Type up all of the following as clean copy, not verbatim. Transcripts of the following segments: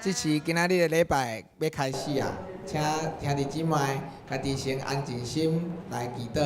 這是今仔日的禮拜欲開始啊，請兄弟姊妹家己先安靜心來祈禱。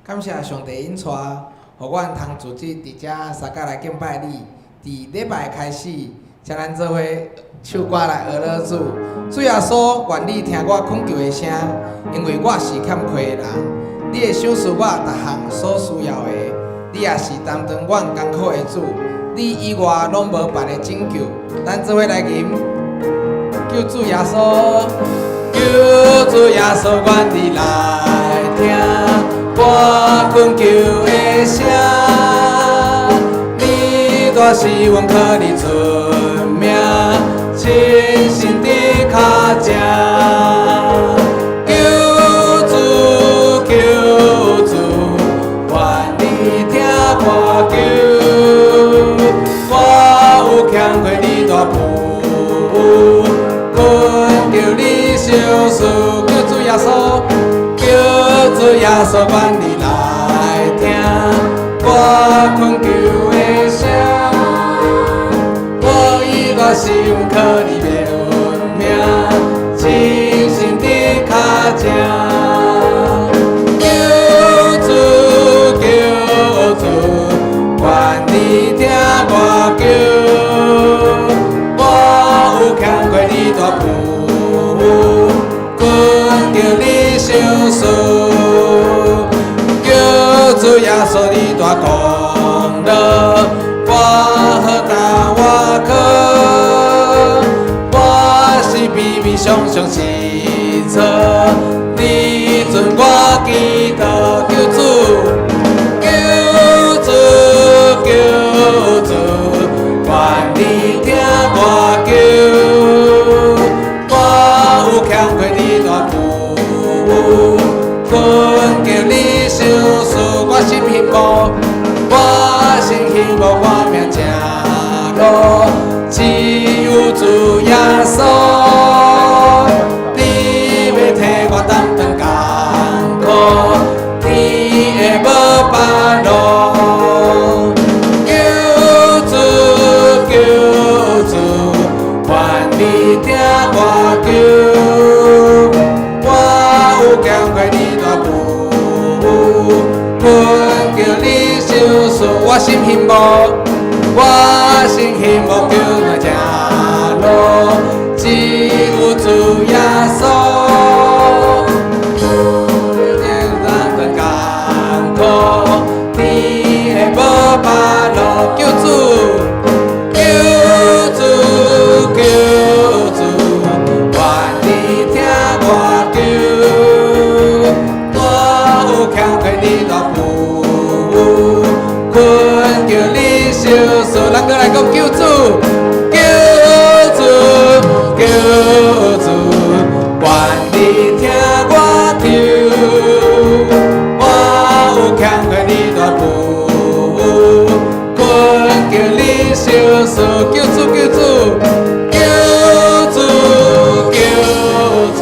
感謝上帝恩帶，予阮通組織佇遮相佮來敬拜你。佇禮拜開始，請咱做伙唱歌來學樂主。主耶穌，願你聽我懇求的聲，因為我是欠缺的人。你會賞賜我逐項所需要的。你也是擔當阮艱苦的主，你以外攏無別的拯救。咱做伙來吟，求主耶穌，求主耶穌，願你來聽我懇求的聲。你大是阮靠你出名，親身佇跤前。求主，求主，願你聽我求，我有欠缺你大父，懇求你賞賜，求主耶穌，求主耶穌，願你來聽我懇求的聲。我以我心靠你的名，親身佇跤前。求主，求主，願你聽我求，我有欠缺你大父，懇求你賞賜。求主耶穌你大功勞，我何担我扛？我是卑微常常失措，你准我祈禱，求主，求主，求主，願你聽我求，我有欠缺你大父，懇求你賞賜，我心希望，我心希望我命正路，只有主耶穌，你欲替我擔當艱苦，天的無別路。求主，求主，願你聽我求，我有欠缺你大父，懇求你賞賜，我心希望，我心希望求我正路，只有主耶穌。担当艰苦，天的無別路，求主，求主，求主，願你聽我求，我有欠缺你大父，懇求你賞賜，咱閣來講求主，求主，求主，願你聽我求，我有欠缺你大父，懇求你賞賜，求主，求主，求主，求主，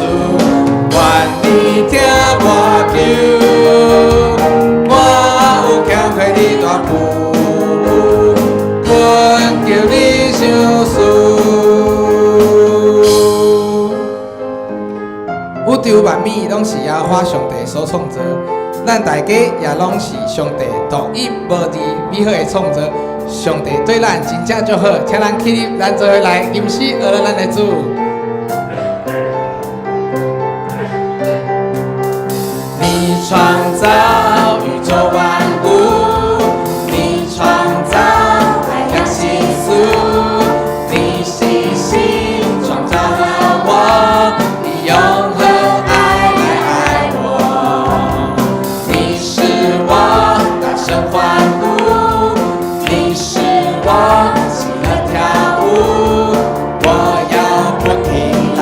願你聽我求，我有欠缺你大父，懇求你賞賜。宇宙萬物攏是耶和華上帝所創造，咱大家也攏是上帝獨一無二美好的創造。上帝對咱真正足好，請咱起立，咱做伙來吟詩學咱的主。你創造宇宙萬物，你創造太陽系數，你細心創造了我，你用厚愛來愛我，你使我大聲歡呼，你使我喜樂跳舞，我要不停來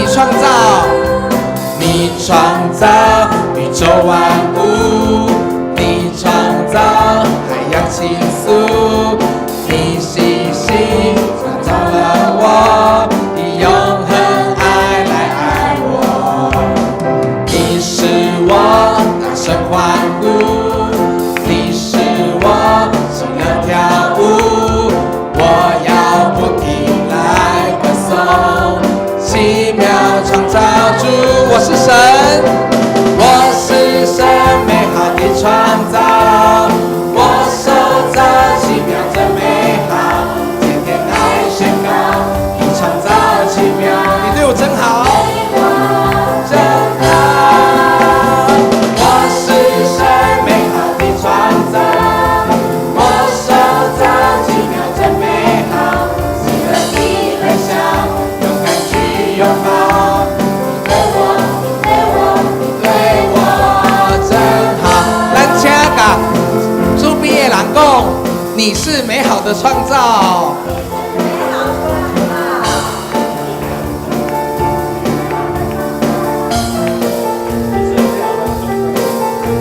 你創造，你創造宇宙萬物，你創造海洋星宿，你細心創造了我，以永恆愛來愛我。你使我大聲歡呼，你使我喜樂跳舞，我要不停來歌頌奇妙創造主。我是神，我是神美好的創造，我手造奇妙真美好，天天來宣告你創造奇妙，你對我真好，真好。我是神美好的創造，我手造奇妙真美好，喜樂的微笑，勇敢去擁抱。你對我，你對我，你對我真好。咱請共厝邊的人講，你是美好的創造。美好創造。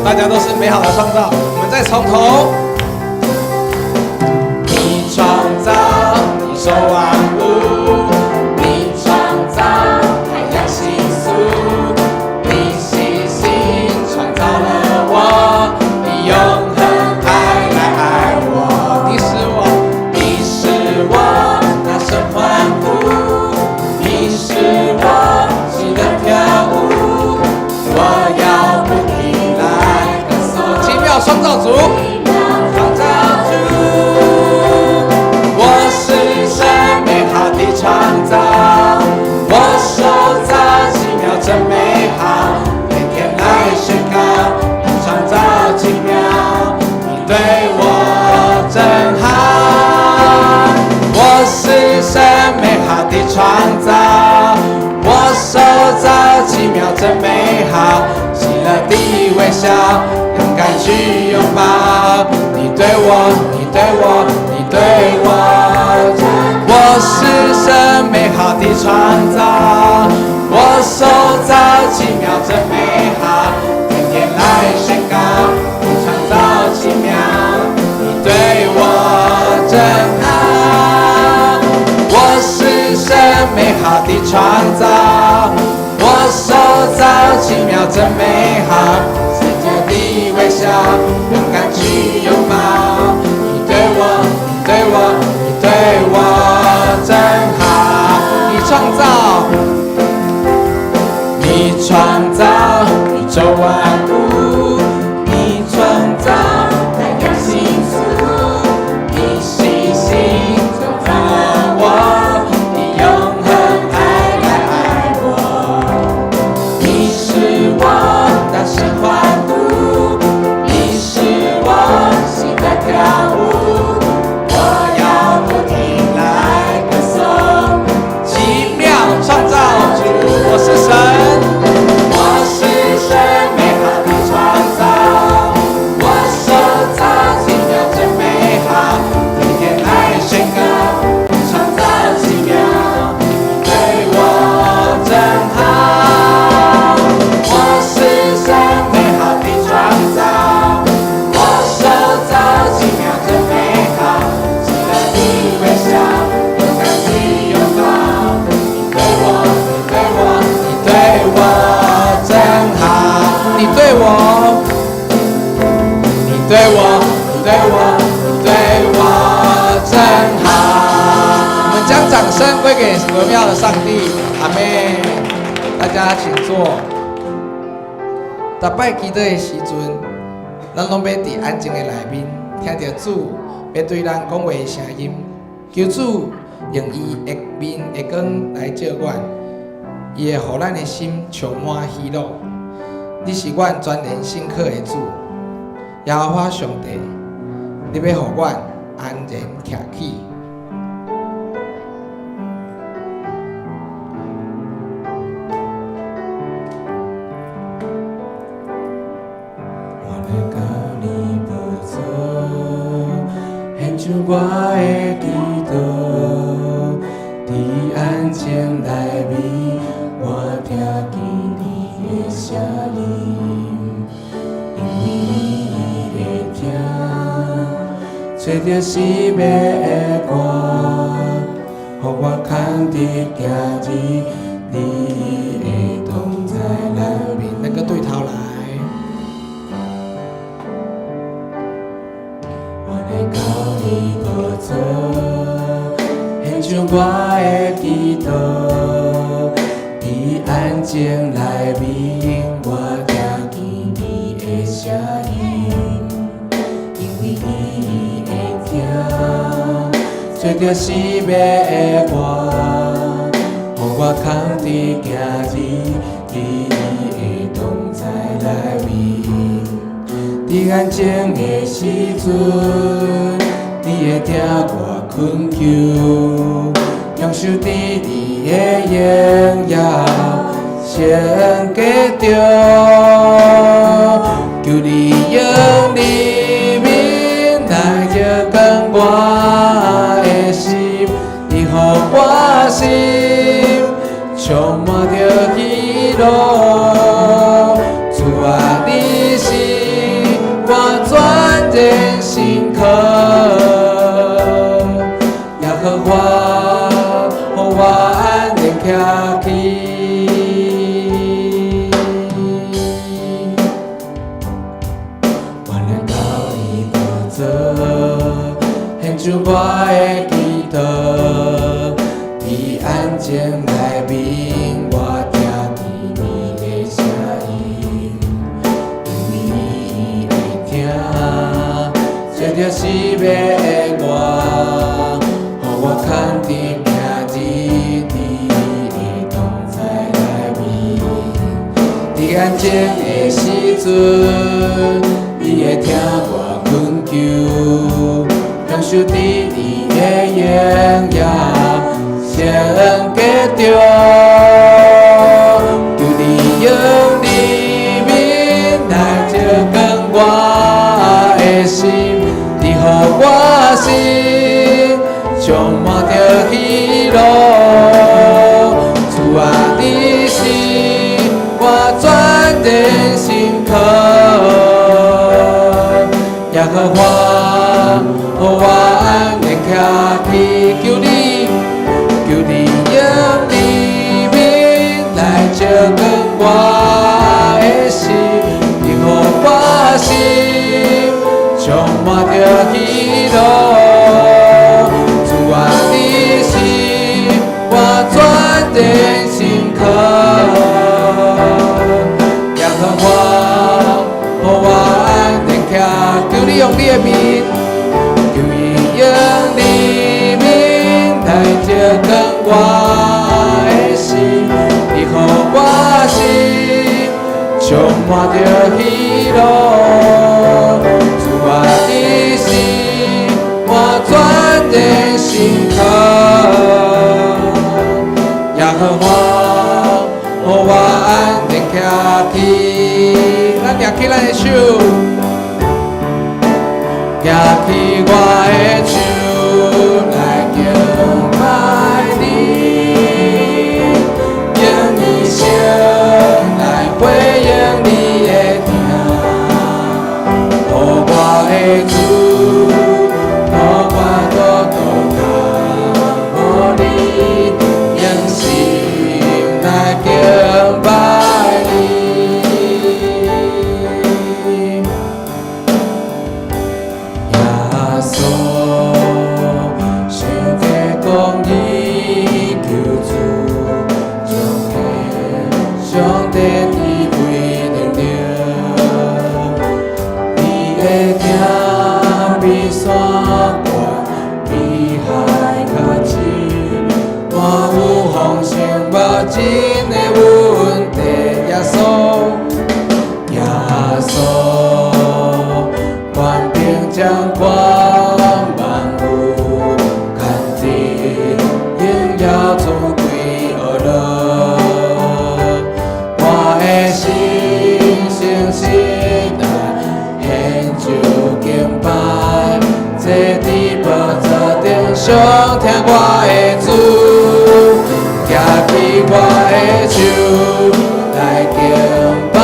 大家都是美好的創造。我們再從頭。你創造宇宙萬物，你創造海洋星宿，你細心創造了我，以永恆愛來愛我。你使我，你使我大聲歡呼，你使我喜樂跳舞，我要不停來歌頌奇妙創造主，創造主，我是神美好的創造，我手造奇妙真美好，天天來宣告你創造奇妙，你對我真好。我是神美好的創造，我手造奇妙真美好，喜樂的微笑，勇敢去擁抱。你對我，你對我，你對我真好。我是神美好的創造，我手造奇妙真美好，天天來宣告你創造奇妙，你對我真好。我是神美好的創造，我手造奇妙真美好，聖潔的微笑，勇敢去擁抱。你對我，你對我，你對我真好。你創造，你創造宇宙萬物，你創造太陽星宿，你細心創造了我，以永恆愛來愛我。你使我大聲歡呼，你使我喜樂跳舞，我要不停來歌頌奇妙創造主。我是神，我是神美好的創造，我手造奇妙真美好，天天來宣告你創造奇妙，你對我真好。我是神美好的創造，我手造奇妙真美好，喜樂的微笑，勇敢去擁抱。你對我，你對我，你對我真好。你對我，你對我，你對我，你對我真好。我們將掌聲歸給榮耀的上帝，阿們。大家請坐。逐擺祈禱的時陣，咱攏欲佇安靜的內面，聽著主欲對咱講話的聲音。求主用伊的面的光來照阮，伊會予咱的心充滿喜樂。你是阮全然信靠的主，耶和華上帝，你欲予阮安然徛起。我來到你寶座，獻上我的祈禱，佇安靜內面，我聲音，因為你會聽，吹著死命的歌，予我空佇行入你的同在內面。兩個對頭來。我來到你寶座，獻上我的祈禱，佇安靜內面，我聽見你的聲音，因為你會聽，吹著死命的歌，予我空佇行入你的同在內面。佇安靜的時陣，你會聽我懇求，享受佇你的榮耀聖潔中，求你用你面來照光我的心，你予我心充滿著喜樂。主啊，你是我全然心靠，耶和華，予我安然徛起。我來到你寶座，獻上我的祈禱，佇安靜內面，我聽見你的聲音，因為你會聽，吹著死命的歌，予我空佇行入你的同在內面。佇安靜的時陣，你會聽我懇求，享受佇你的榮耀聖潔中，求你用你面來照光我的心，你予我心充滿著喜樂。主啊，你是我全然心靠，耶和華，予我安然徛起，求你，求你用你面來照光我的心，你予我心充滿著喜樂。主啊，你是我全然心靠，耶和華，予我安然徛，求你用你的面，求你用你面來照光我的心，你予我心充滿著喜樂。主啊，你是我全然心靠，耶和華，予我安然徛起。咱舉起咱的手，舉起我的手來敬拜你，用一生來回應你的疼，予我的主，予我倒倒靠你，用心來敬拜你。耶穌，上帝公義救主，彰顯上帝智慧能力，你的疼比山懸，比海較深，滿有豐盛無盡的恩典。耶穌，耶穌，權柄掌管萬有，牽制榮耀尊貴呵樂。我的心誠實來獻上敬拜，坐佇寶座頂上聽我的主，舉起我的手來敬拜。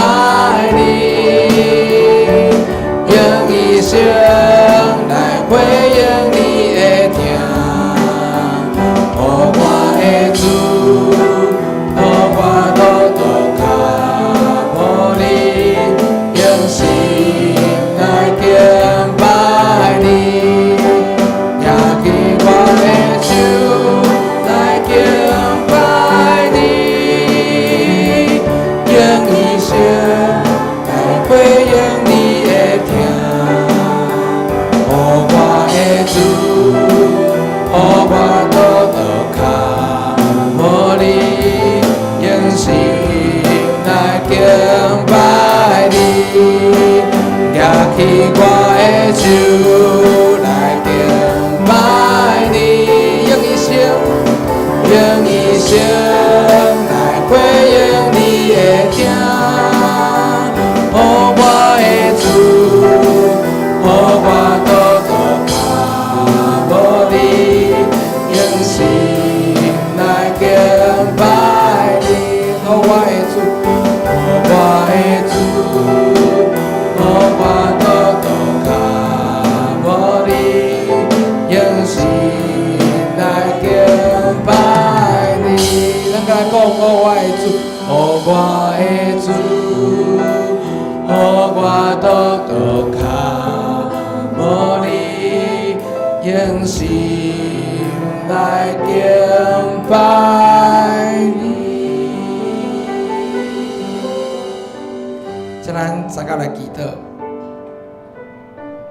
咱三甲來祈禱，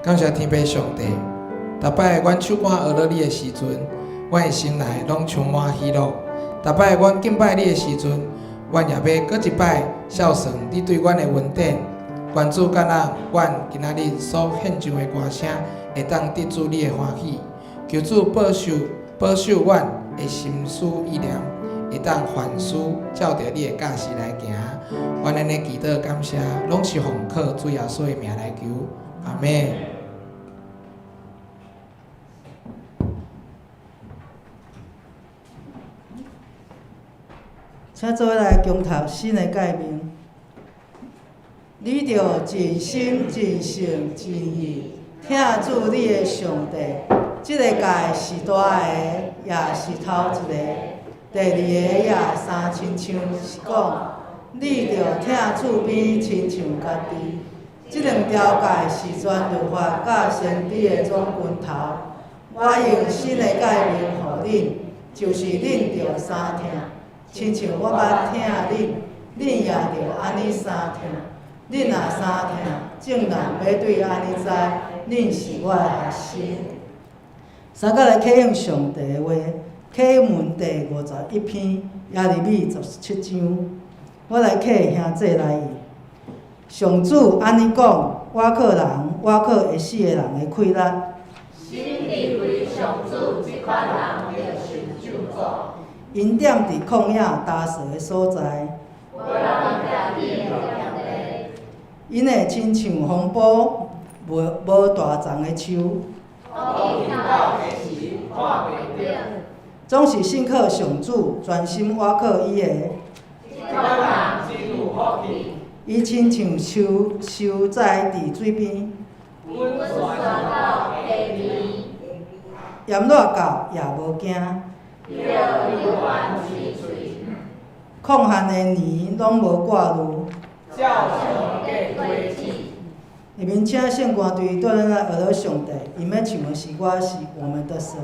感謝天父上帝。逐擺阮唱歌學樂你的時陣，阮的心內攏充滿喜樂。逐擺阮敬拜你的時陣，阮也欲閣一擺數算你對阮的恩典。願主敢若阮今仔日所獻上的歌聲，會當得主你的歡喜。求主保守保守阮的心思意念，會當凡事照著你的教示來行。阮按呢祈禱感謝，攏是奉靠主耶穌的名來求，阿們。請做伙來共讀新的誡命。你著盡心、盡性、盡意，疼主你的上帝。這个誡是大个，也是頭一个。第二个也相親像是講，你著疼厝邊親像家己。這兩條誡是全律法佮先知的總根頭。我用新的誡命予恁，就是恁著相疼，親像我捌疼恁，恁也著按呢相疼。恁若相疼，眾人欲對按呢知，恁是我的學生。三甲來啟用上帝的話，啟文第51篇，耶利米17章。我來啟兄弟來譯。上主按呢講：倚靠人，倚靠會死的人的氣力。心認為上主這款人會受咒詛。𪜶踮佇曠野焦燥的所在。無人家己的田地。𪜶會親像風暴無無大叢的樹。總是信靠上主，專心倚靠伊的。伊親像樹修栽佇水邊。炎熱到也無驚。曠旱的年攏無掛慮。下面請聖歌隊帶咱來學樂上帝，𪜶欲唱的詩歌是我們的神。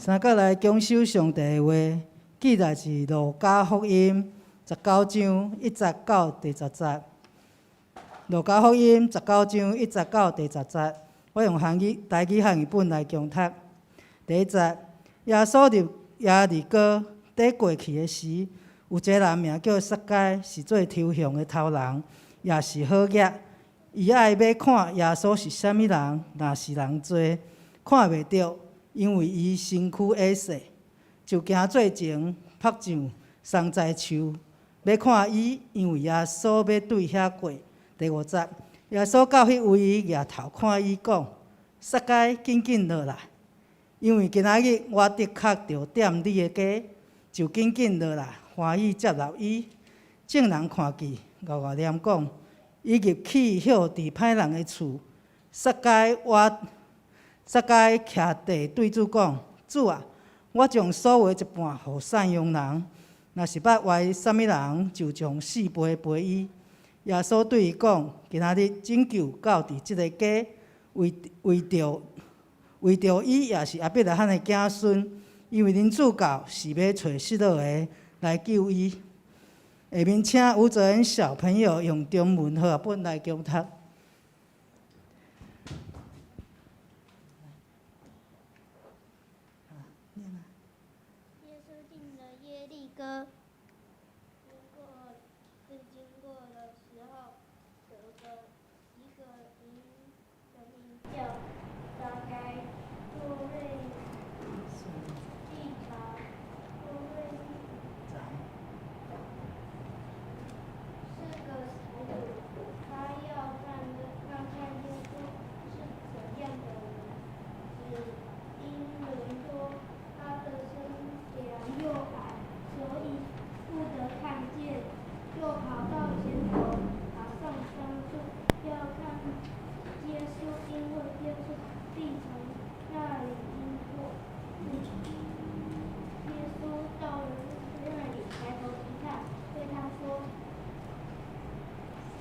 三角來講守上帝的話，記載是路加福音19章1節到第10節。路加福音十九章一節到第十節，我用漢語、台語漢譯本來誦讀。第一節，耶穌入耶利哥佇過去的時，有一个人名叫撒該，是做抽象的頭人，也是好額。伊愛欲看耶穌是啥物人，若是人濟，看袂著，因為伊身軀矮細，就行做前，撲上桑栽樹，欲看伊，因為耶穌欲對遐過。第五節，耶穌到彼位，舉頭看伊講：撒該，緊緊落來，因為今仔日我的確著踮你的家，就緊緊落來，歡喜接納伊。眾人看見，敖敖念講：伊入去歇佇歹人的厝。撒該我撒該徛地對主講：主啊，我將所有的一半予贍養人，若是捌歪啥物人，就將四倍賠伊。耶穌對伊講：今仔日拯救到佇這个家，為為著為著伊也是亞伯拉罕的子孫，因為人子到是欲揣失落的來救伊。下面請吳澤恩小朋友用中文和合本來誦讀。耶穌進了耶利哥，經過正經過的時候，有個一個人名叫撒該，做稅吏長，做稅吏長，是個財主。他要看看看耶穌是怎樣的人，只因人多，他的身量又矮，所以不得看見，就跑到前頭，爬上桑樹，要看耶穌，因為耶穌必從那裡經過。耶穌到了那裡，抬頭一看，對他說：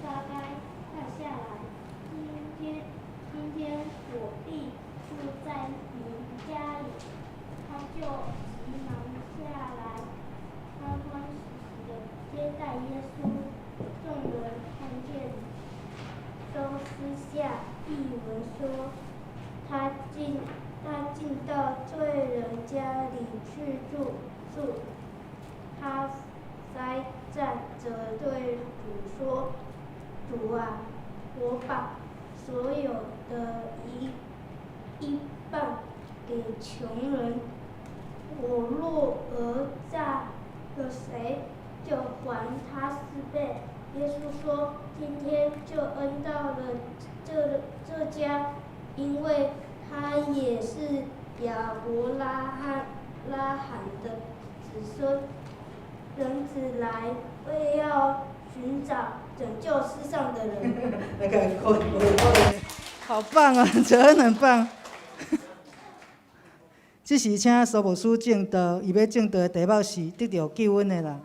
撒該，快下來，今天今天我必住在你家裡。他就急忙下來，歡歡喜喜地接待耶穌。眾人看見，都私下議論說：他竟他竟到罪人家裡去住宿。他還站着對主說：主啊，我把所有的一一半給窮人，我若訛詐了誰，就還他四倍。耶穌說：今天救恩到了這這家，因為他也是亞伯拉罕拉罕的子孫。人子來，為要尋找拯救世上的人。那個好棒啊，澤恩很棒。這時請蘇牧師證道，伊欲證道的題目是得著救恩的人。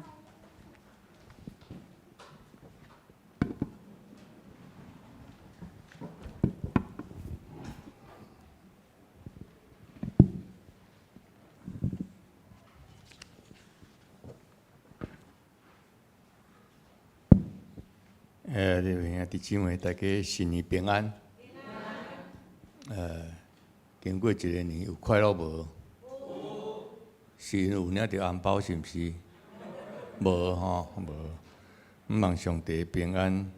各位兄弟姊妹，大家新年平安。經過一个年有快樂無？是因為有領著紅包是毋是？無吼，無。毋望上帝平安，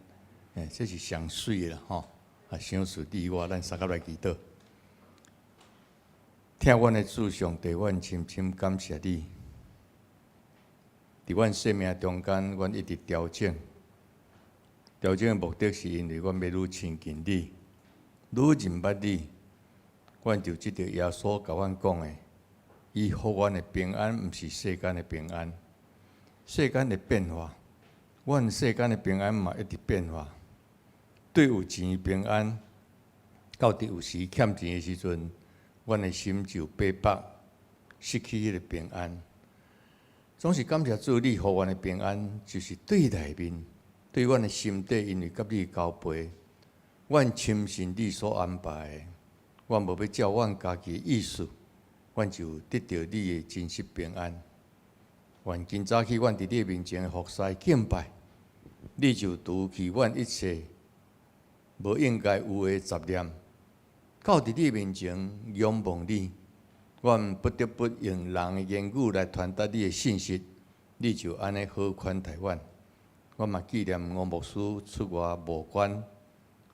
這是上媠啦吼。啊，賞賜你我，咱相佮來祈禱。疼阮的主上帝，阮深深感謝你。佇阮生命中間，阮一直調整。調整的目的是因為阮欲愈親近你，愈認捌你。阮就這著耶穌共阮講的，伊予阮的平安，毋是世間的平安。世間會變化，阮世間的平安嘛一直變化。對有錢平安，到佇有時欠錢的時陣，阮的心就悲北，失去彼个平安。總是感謝主，你予阮的平安，就是對內面，對阮的心底，因為佮你交陪，阮深信你所安排的，阮無欲照阮家己的意思，阮就得著你的真實平安。願今早起，阮佇你面前的服侍敬拜，你就除去阮一切無應該有的雜念，到佇你面前仰望你，阮不得不用人的言語來傳達你的信息，你就按呢好寬待阮。我嘛紀念吳牧師出外無關，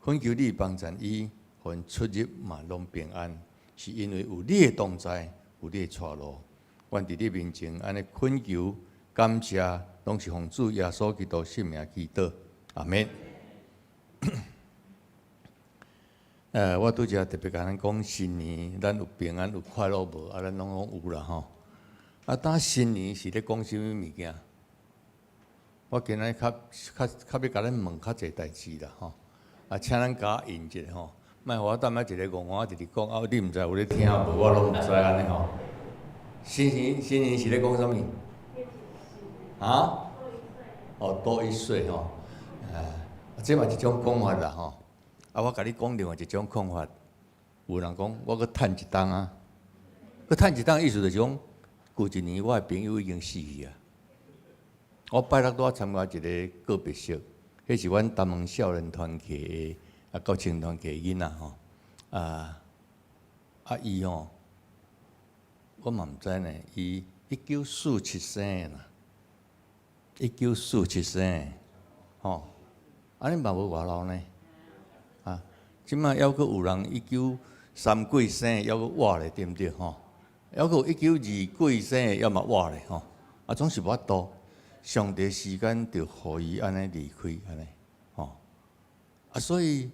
懇求你幫贊伊，予𪜶出入嘛攏平安，是因為有你的同在，有你的帶路。阮佇你面前按呢懇求感謝，攏是奉主耶穌基督聖名祈禱，阿們。我拄才特別共咱講新年，咱有平安有快樂無？啊，咱攏講有啦吼。啊，當新年是咧講啥物物件？我今仔較較較欲共咱問較濟代誌啦吼。啊，請咱共我應一下吼，莫予我踮遐一個戇戇直直講，啊，你毋知有咧聽無？我攏毋知按呢吼。新年新年是咧講啥物？啊？哦，多一歲吼。啊，這嘛一種講法啦吼。啊，我共你講另外一種講法，有人講我閣趁一冬啊，閣趁一冬意思就是講，舊一年我的朋友已經死去啊。我拜六拄仔參加一個告別式，彼是阮東門少年團契的啊，國青團契的囡仔吼。啊啊伊吼，我嘛毋知呢，伊1947生的啦，一九四七生的，吼，按呢嘛無偌老呢。啊，這擺猶閣有人一九三幾生的，猶閣活咧，對毋對吼？猶閣有一九二幾生的，猶嘛活咧吼。啊，總是無法度，上帝時間就予伊按呢離開按呢，吼。啊，所以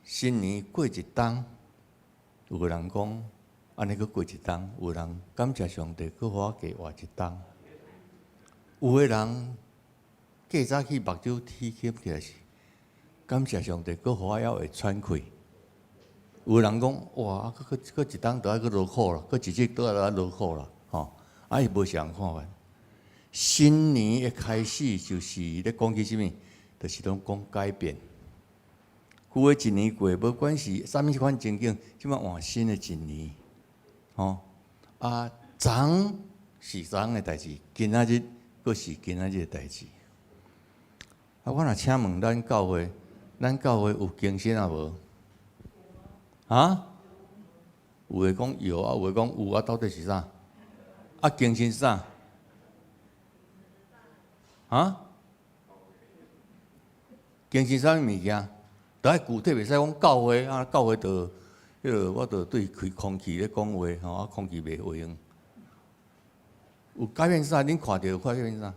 新年過一冬，有個人講按呢閣過一冬，有人感謝上帝，閣予我加活一冬。有的人過早起目睭天瞌起來是感謝上帝，閣予我猶會喘氣。有的人講哇，閣閣閣一冬就愛閣落苦啦，閣一日都愛落苦啦，吼！啊，伊無相看法。新年的開始就是咧講起啥物，就是攏講改變。舊的一年過，無管是啥物款情景，這擺換新的一年，吼！啊，昨是昨昏的代誌，今仔日閣是今仔日的代誌。啊，我若請問咱教會，咱教會有更新啊無？啊？有的講有啊，有的講有啊，到底是啥？啊，更新是啥？啊？更新啥物物件？著愛具體袂使講教會啊，教會就彼個我就對開空氣咧講話吼，啊，空氣袂回應。有改變啥？恁看著有改變啥？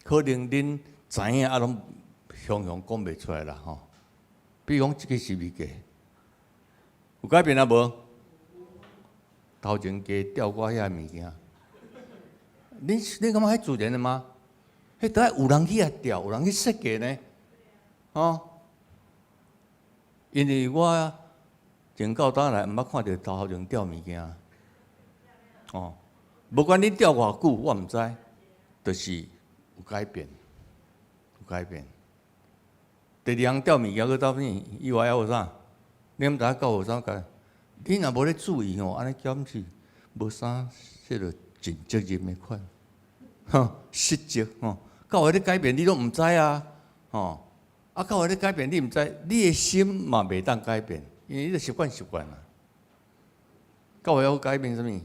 可能恁知影啊，攏雄雄講袂出來啦吼。比如講，這個十字架有改變啊無？頭前加吊掛遐物件，恁恁感覺彼自然的嗎？彼著愛有人去遐吊，有人去設計呢，吼。因為我從到今來毋捌看著頭前吊物件，哦，無管恁吊偌久，我毋知，就是有改變，有改變。第二項吊物件閣到咩？以外還有啥？你毋知影教有啥改？你若無咧注意吼，按呢敢是無啥這個盡責任的款，吼，失職吼。教會咧改變，你攏毋知啊，吼。啊，教會咧改變，你毋知，你的心嘛袂當改變，因為你都習慣習慣啦。教會要改變啥物？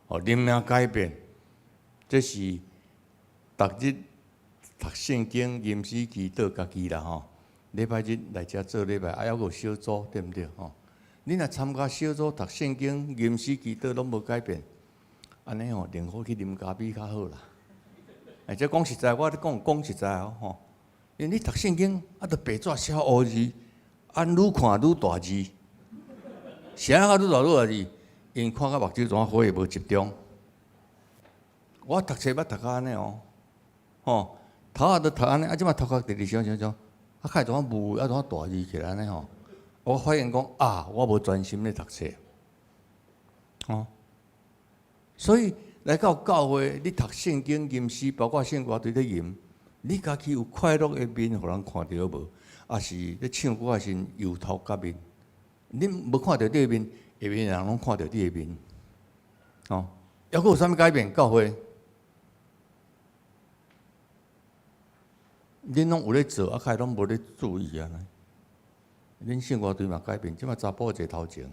哦，靈命改變，這是逐日讀聖經、吟詩、祈禱，家己啦吼。禮拜日來遮做禮拜，啊，猶閣有小組，對毋對吼？你若參加小組讀聖經、吟詩、祈禱，攏無改變，按呢吼，寧可去啉咖啡較好啦。欸，這講實在，我咧講講實在哦吼。因為你讀聖經，啊，著白紙寫烏字，啊，愈看愈大字，寫啊愈大愈大字，𪜶看甲目睭怎花會無集中。我讀冊捌讀甲按呢哦，吼，頭仔都讀按呢，啊，這擺頭殼直直想想想，啊，開怎霧，啊，怎大字起來按呢吼？我發現講啊，我無專心咧讀冊，吼，所以來到教會，你讀聖經、吟詩，包括聖歌對咧吟，你家己有快樂的面，予人看著無？抑是咧唱歌的時陣油頭革面，恁無看著你的面，下面的人攏看著你的面，吼，猶閣有啥物改變？教會，恁攏有咧做，啊，較攏無咧注意啊。恁生活隊嘛改變，這馬查埔坐頭前。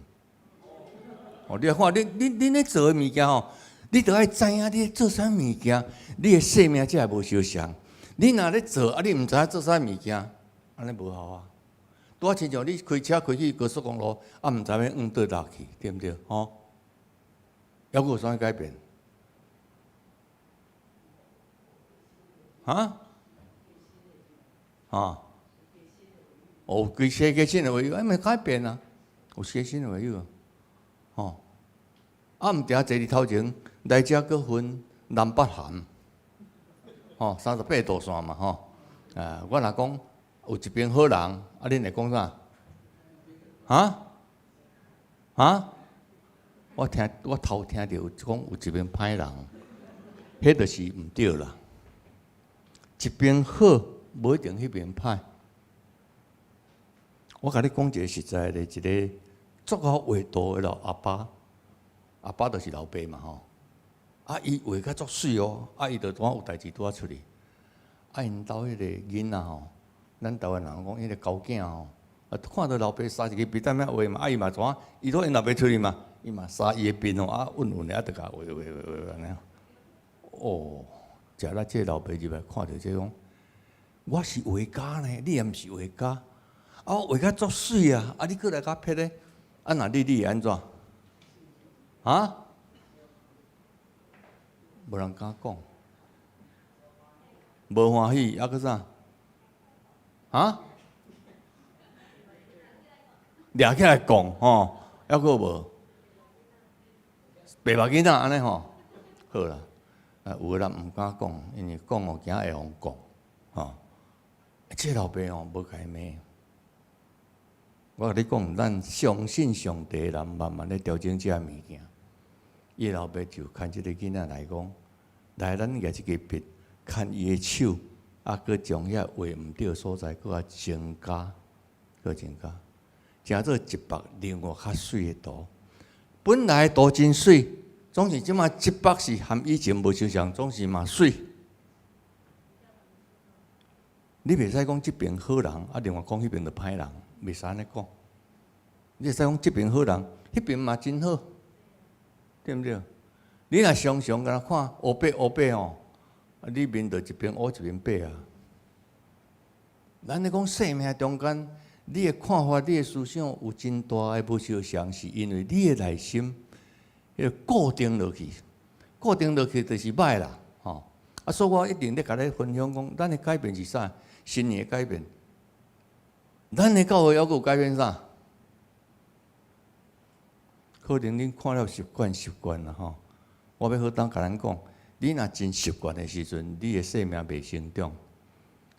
哦，你來看，恁咧做的物件吼，你著愛知影你咧做啥物件，你的生命才會無相像。你若咧做，啊，你毋知影做啥物件，按呢無效啊。拄仔親像你開車開去高速公路，啊，毋知欲往佗落去，對毋對？吼，猶閣有啥物改變？啊？啊？哦，規世界新的話語，還沒改變啊？有寫新的話語啊？吼，啊，毋定坐佇頭前，來遮閣分南北韓，吼，38度線嘛，吼。啊，我若講有一邊好人，啊，恁會講啥？啊？啊？我聽我頭聽著有講有一邊歹人，彼就是毋對啦。一邊好，無一定彼邊歹。我共你講一個實在的，一個足好畫圖的老阿爸，阿爸就是老爸嘛吼。啊，伊畫較足媠哦，啊，伊就拄仔有代誌拄仔出去。啊，𪜶兜彼個囡仔吼，咱台灣人講彼個狗囝吼，啊，看著老爸捎一支筆踮遐畫嘛，啊，伊嘛怎？伊拄𪜶老爸出去嘛，伊嘛捎伊的筆吼，啊，穩穩的啊，就共畫畫畫畫按呢。哦，食力這個老爸入來看著這講，我是畫家呢，你也毋是畫家。啊，我畫較足媠啊！啊，你閣來共撇咧？啊，若你你會按怎？啊？無人敢講，無歡喜，啊閣啥？啊？掠起來講吼，抑閣無？白目囡仔按呢吼？好啦，啊，有的人毋敢講，因為講哦，驚會予人講，吼。這老爸吼無共伊罵。我共你講，咱相信上帝的人，慢慢咧調整這物件。伊老爸就牽這個囡仔來講，來，咱舉這支筆，牽伊的手，啊，閣將遐畫毋對的所在，閣較增加，閣增加，成做一幅另外較媠的圖。本來圖真媠，總是這馬這幅是和以前無相像，總是嘛媠。你袂使講這邊好人，啊，另外講彼邊就歹人，袂使按呢講。你會使講這邊好人，彼邊嘛真好，對毋對？你若常常共看烏白烏白吼，啊，你面就一邊烏一邊白啊。咱咧講生命中間，你的看法、你的思想有真大的無相像，是因為你的內心彼個固定落去，固定落去就是歹啦，吼。啊，所以我一定咧共你分享講，咱的改變是啥？新年的改變，咱的教會猶閣有改變啥？可能恁看了習慣習慣啦吼。我欲好當共咱講，你若真習慣的時陣，你的生命袂成長。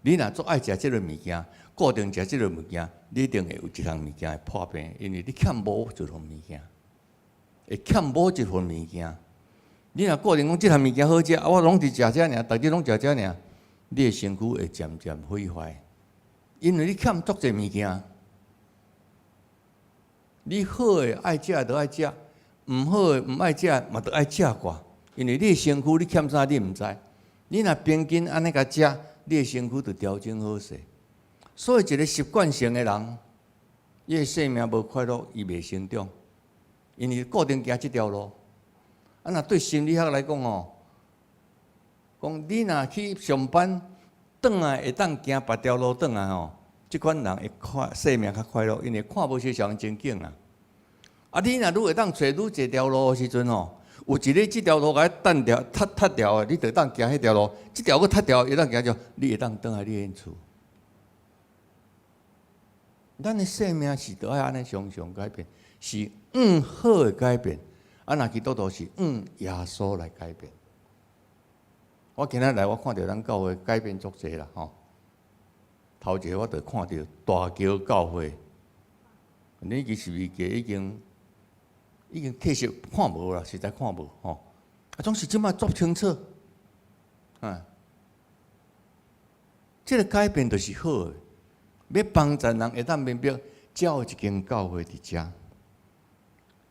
你若足愛食這个物件，固定食這个物件，你一定會有一項物件會破病，因為你欠某一份物件，會欠某一份物件。你若固定講這項物件好食，啊，我攏佇食這爾，逐日攏食這爾，你的身軀會漸漸毀壞，因為你欠足濟物件。你好的愛食就愛食，毋好的毋愛食嘛著愛食寡，因為你的身軀你欠啥你毋知。你若平均按呢共食，你的身軀就調整好勢。所以一個習慣性的人，伊的生命無快樂，伊袂成長，因為固定行這條路。啊，若對心理學來講吼，講你若去上班，轉來會當行別條路轉來吼，這款人會快生命較快樂，因為看無相仝情景啊。啊，你若愈會當揣愈濟條路的時陣吼，有一日這條路共伊斷掉、塌塌掉的，你就當行彼條路；這條閣塌掉，會當行著，你會當轉來你𪜶厝。咱的生命是著愛按呢常常改變，是向好的改變。啊，若基督徒是向耶穌來改變。我今仔來，我看著咱教會改變足濟啦，吼。頭一个我就看著大橋教會，你其實伊已經已經特色看無啦，實在看無吼。啊，總是這馬足清楚，啊，這個改變就是好的。欲幫助人會當明白，才有一間教會佇遮。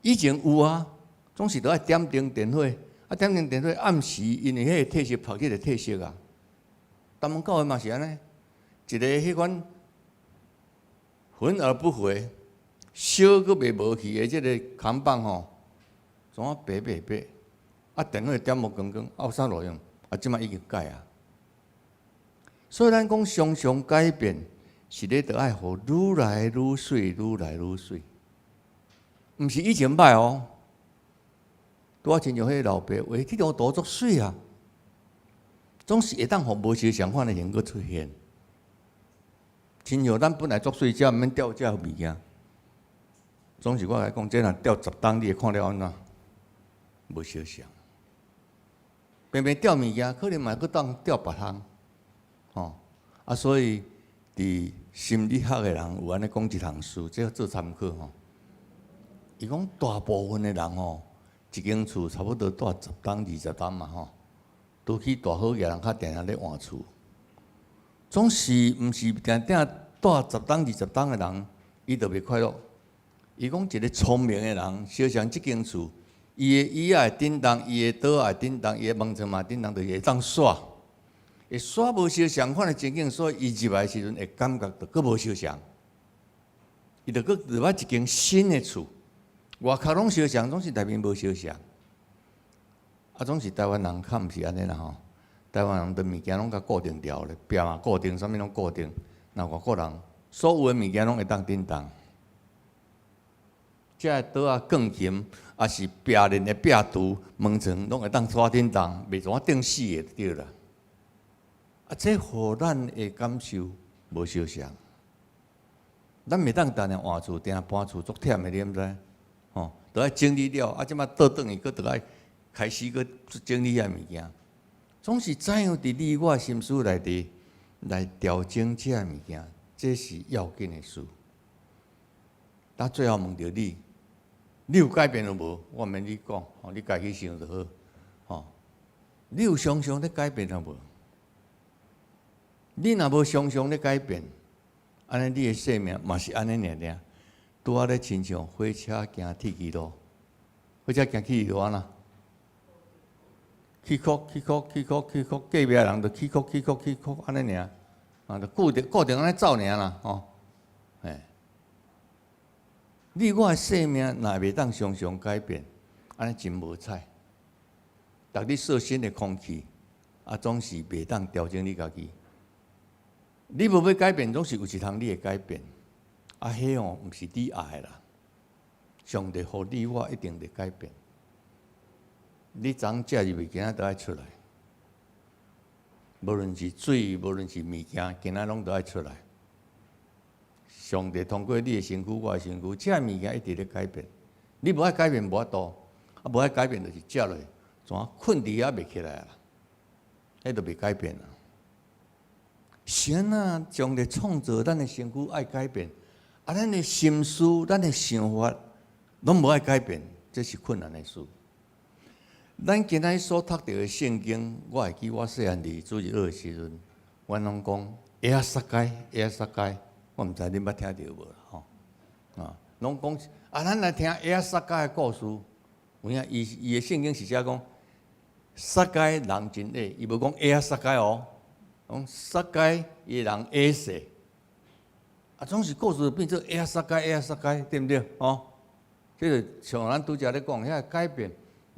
以前有啊，總是都愛點燈點火，啊點燈點火暗時，因為彼個褪色曝日會褪色啊。東門教會嘛是按呢，一個彼款焚而不毀，燒閣袂無去的這个扛棒吼，怎啊白白白，啊電火點無光光，啊有啥路用？啊這擺已經改啊。所以咱講常常改變，是咧著愛予愈來愈媠，愈來愈媠。毋是以前歹哦，拄仔親像彼个老爸畫這張圖足媠啊，總是會當予無相仝款的形閣出現。親像咱本來足媠，才毋免吊這物件。總是我共你講，這若吊10冬，你會看了按怎？無相仝。平平吊物件，可能嘛閣當吊別項，吼啊！所以佇心理學的人有按呢講一項事，這做參考吼。伊講大部分的人吼，一間厝差不多住十冬、20冬嘛吼，拄起大好額人較定定咧換厝，總是毋是定定住十冬、20冬的人，伊就袂快樂。伊講一个聰明的人，相像這間厝，伊的椅仔會振動，伊的桌仔會振動，伊的門窗嘛振動，就是會當煞，會煞無相仝款的情景，所以伊入來的時陣會感覺著閣無相仝，伊就閣入來一間新的厝，外口攏相仝，總是內面無相仝。啊，總是台灣人較毋是按呢啦吼，台灣人的物件攏較固定牢咧，壁嘛固定，啥物攏固定。若外國人所有的物件攏會當振動。這个桌仔、鋼琴，抑是壁面的壁櫥、門窗，攏會當煞振動，袂怎定死的就對啦。啊，這予咱的感受無相仝。咱袂當定定換厝，定定搬厝，足忝的，你毋知？吼，著愛整理了，啊，這擺倒轉去，閣著愛開始閣整理遐物件。總是怎樣佇你我心思內底來調整這个物件，這是要緊的事。但最後問著你，你有改變了無？我毋免你講，吼，你家己想就好，吼。你有常常咧改變了無？你若無常常咧改變，按呢你的生命嘛是按呢爾爾，拄仔咧親像火車行鐵支路，火車行鐵支路按怎？起伏起伏起伏起伏，隔壁人就起伏起伏起伏，按呢爾，啊，就固定固定按呢走爾啦，吼，欸。你我的生命若袂當常常改變，按呢真無彩。逐日吸新的空氣，啊，總是袂當調整你家己。你無欲改變，總是有一通你會改變。啊，彼哦，毋是你愛的啦。上帝予你我一定得改變。你昨昏食入去，今仔都愛出來。無論是水，無論是物件，今仔攏都愛出來。上帝通過你的身軀，我的身軀，這物件一直咧改變。你無愛改變無法度，啊，無愛改變就是食落，怎睏佇遐袂起來啊？彼就袂改變啊。是按怎上帝創造咱的身軀愛改變，啊，咱的心思、咱的想法攏無愛改變，這是困難的事。咱今仔所讀著的聖經，我會記我細漢佇主日學的時陣，阮攏講會仔撒該，會仔撒該，我毋知恁捌聽著無啦吼？啊，攏講啊，咱來聽會仔撒該的故事。有影伊伊的聖經是寫講撒該人真矮，伊無講會仔撒該哦，講撒該伊的人矮細。啊，總是故事變做會仔撒該，會仔撒該，對毋對？吼，這個像咱拄才咧講，遐個改變。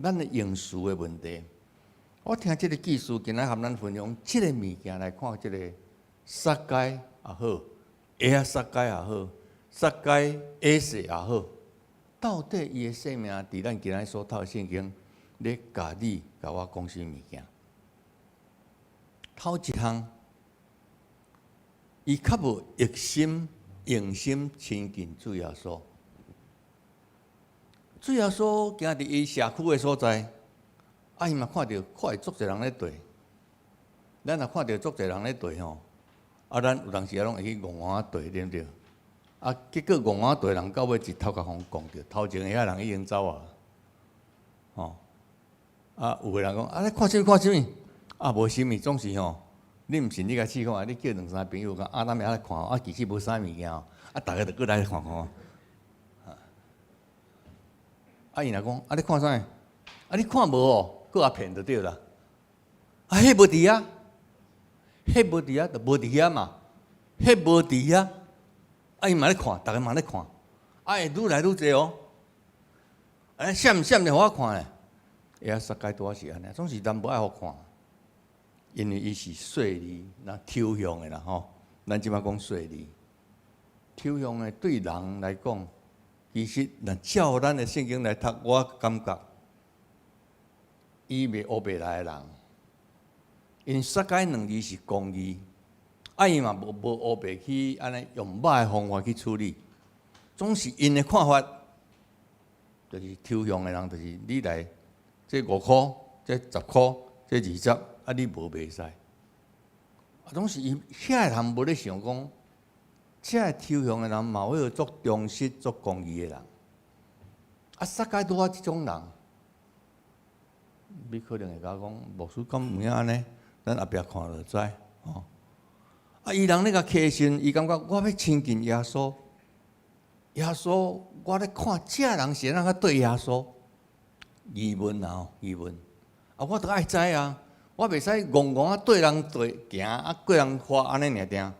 咱的用詞的問題，我聽這个記事，今仔和咱分享這個物件來看，這个撒該也好，會仔撒該也好，撒該矮細也好，到底伊的生命佇咱今仔所讀的聖經咧共你共我講啥物件？頭一項，伊較無熱心用心親近主耶穌。主耶穌行佇伊社區的所在，啊，伊嘛看著看會足濟人咧綴。咱若看著足濟人咧綴吼，啊，咱有當時啊攏會去戇戇仔綴，對毋對？啊，結果戇戇仔綴人到尾一頭殼予戇著，頭前遐人已經走啊，吼！啊，有的人講啊，咧看啥物看啥物，啊，無啥物，總是吼，你毋信，你共試看覓，你叫兩三个朋友講啊，咱明仔來看，啊，其實無啥物件哦，啊，逐个就閣來看看。啊，伊若講，啊，你看啥？啊，你看無哦，閣予騙就對啦。啊，彼無佇遐，彼無佇遐，就無佇遐嘛，彼無佇遐。啊，伊嘛咧看，逐个嘛咧看，啊，會愈來愈濟哦。啊，閃閃咧，予我看咧。會啊，撒該拄仔是按呢，總是人無愛予看，因為伊是細膩、若抽象的啦吼。咱這擺講細膩，抽象的對人來講，其實若照咱的聖經來讀，我感覺伊袂烏白來的人，因為撒該兩字是公義，啊伊嘛無無烏白去按呢用歹的方法去處理，總是𪜶的看法，就是抽象的人，就是你來這5箍，這10箍，這20，啊你無袂使，啊總是伊遐个人無咧想講，這个抽象的人嘛有足忠實、足公義的人，啊撒該拄仔這種人，你可能會共我講，牧師敢有影按呢？咱後壁看就知吼。啊，伊人咧共磕身，伊感覺我欲親近耶穌，耶穌，我咧看這人是按怎對耶穌？疑問啊，吼，疑問。啊，我著愛知啊，我袂使戇戇啊對人對行，啊過人活按呢爾定。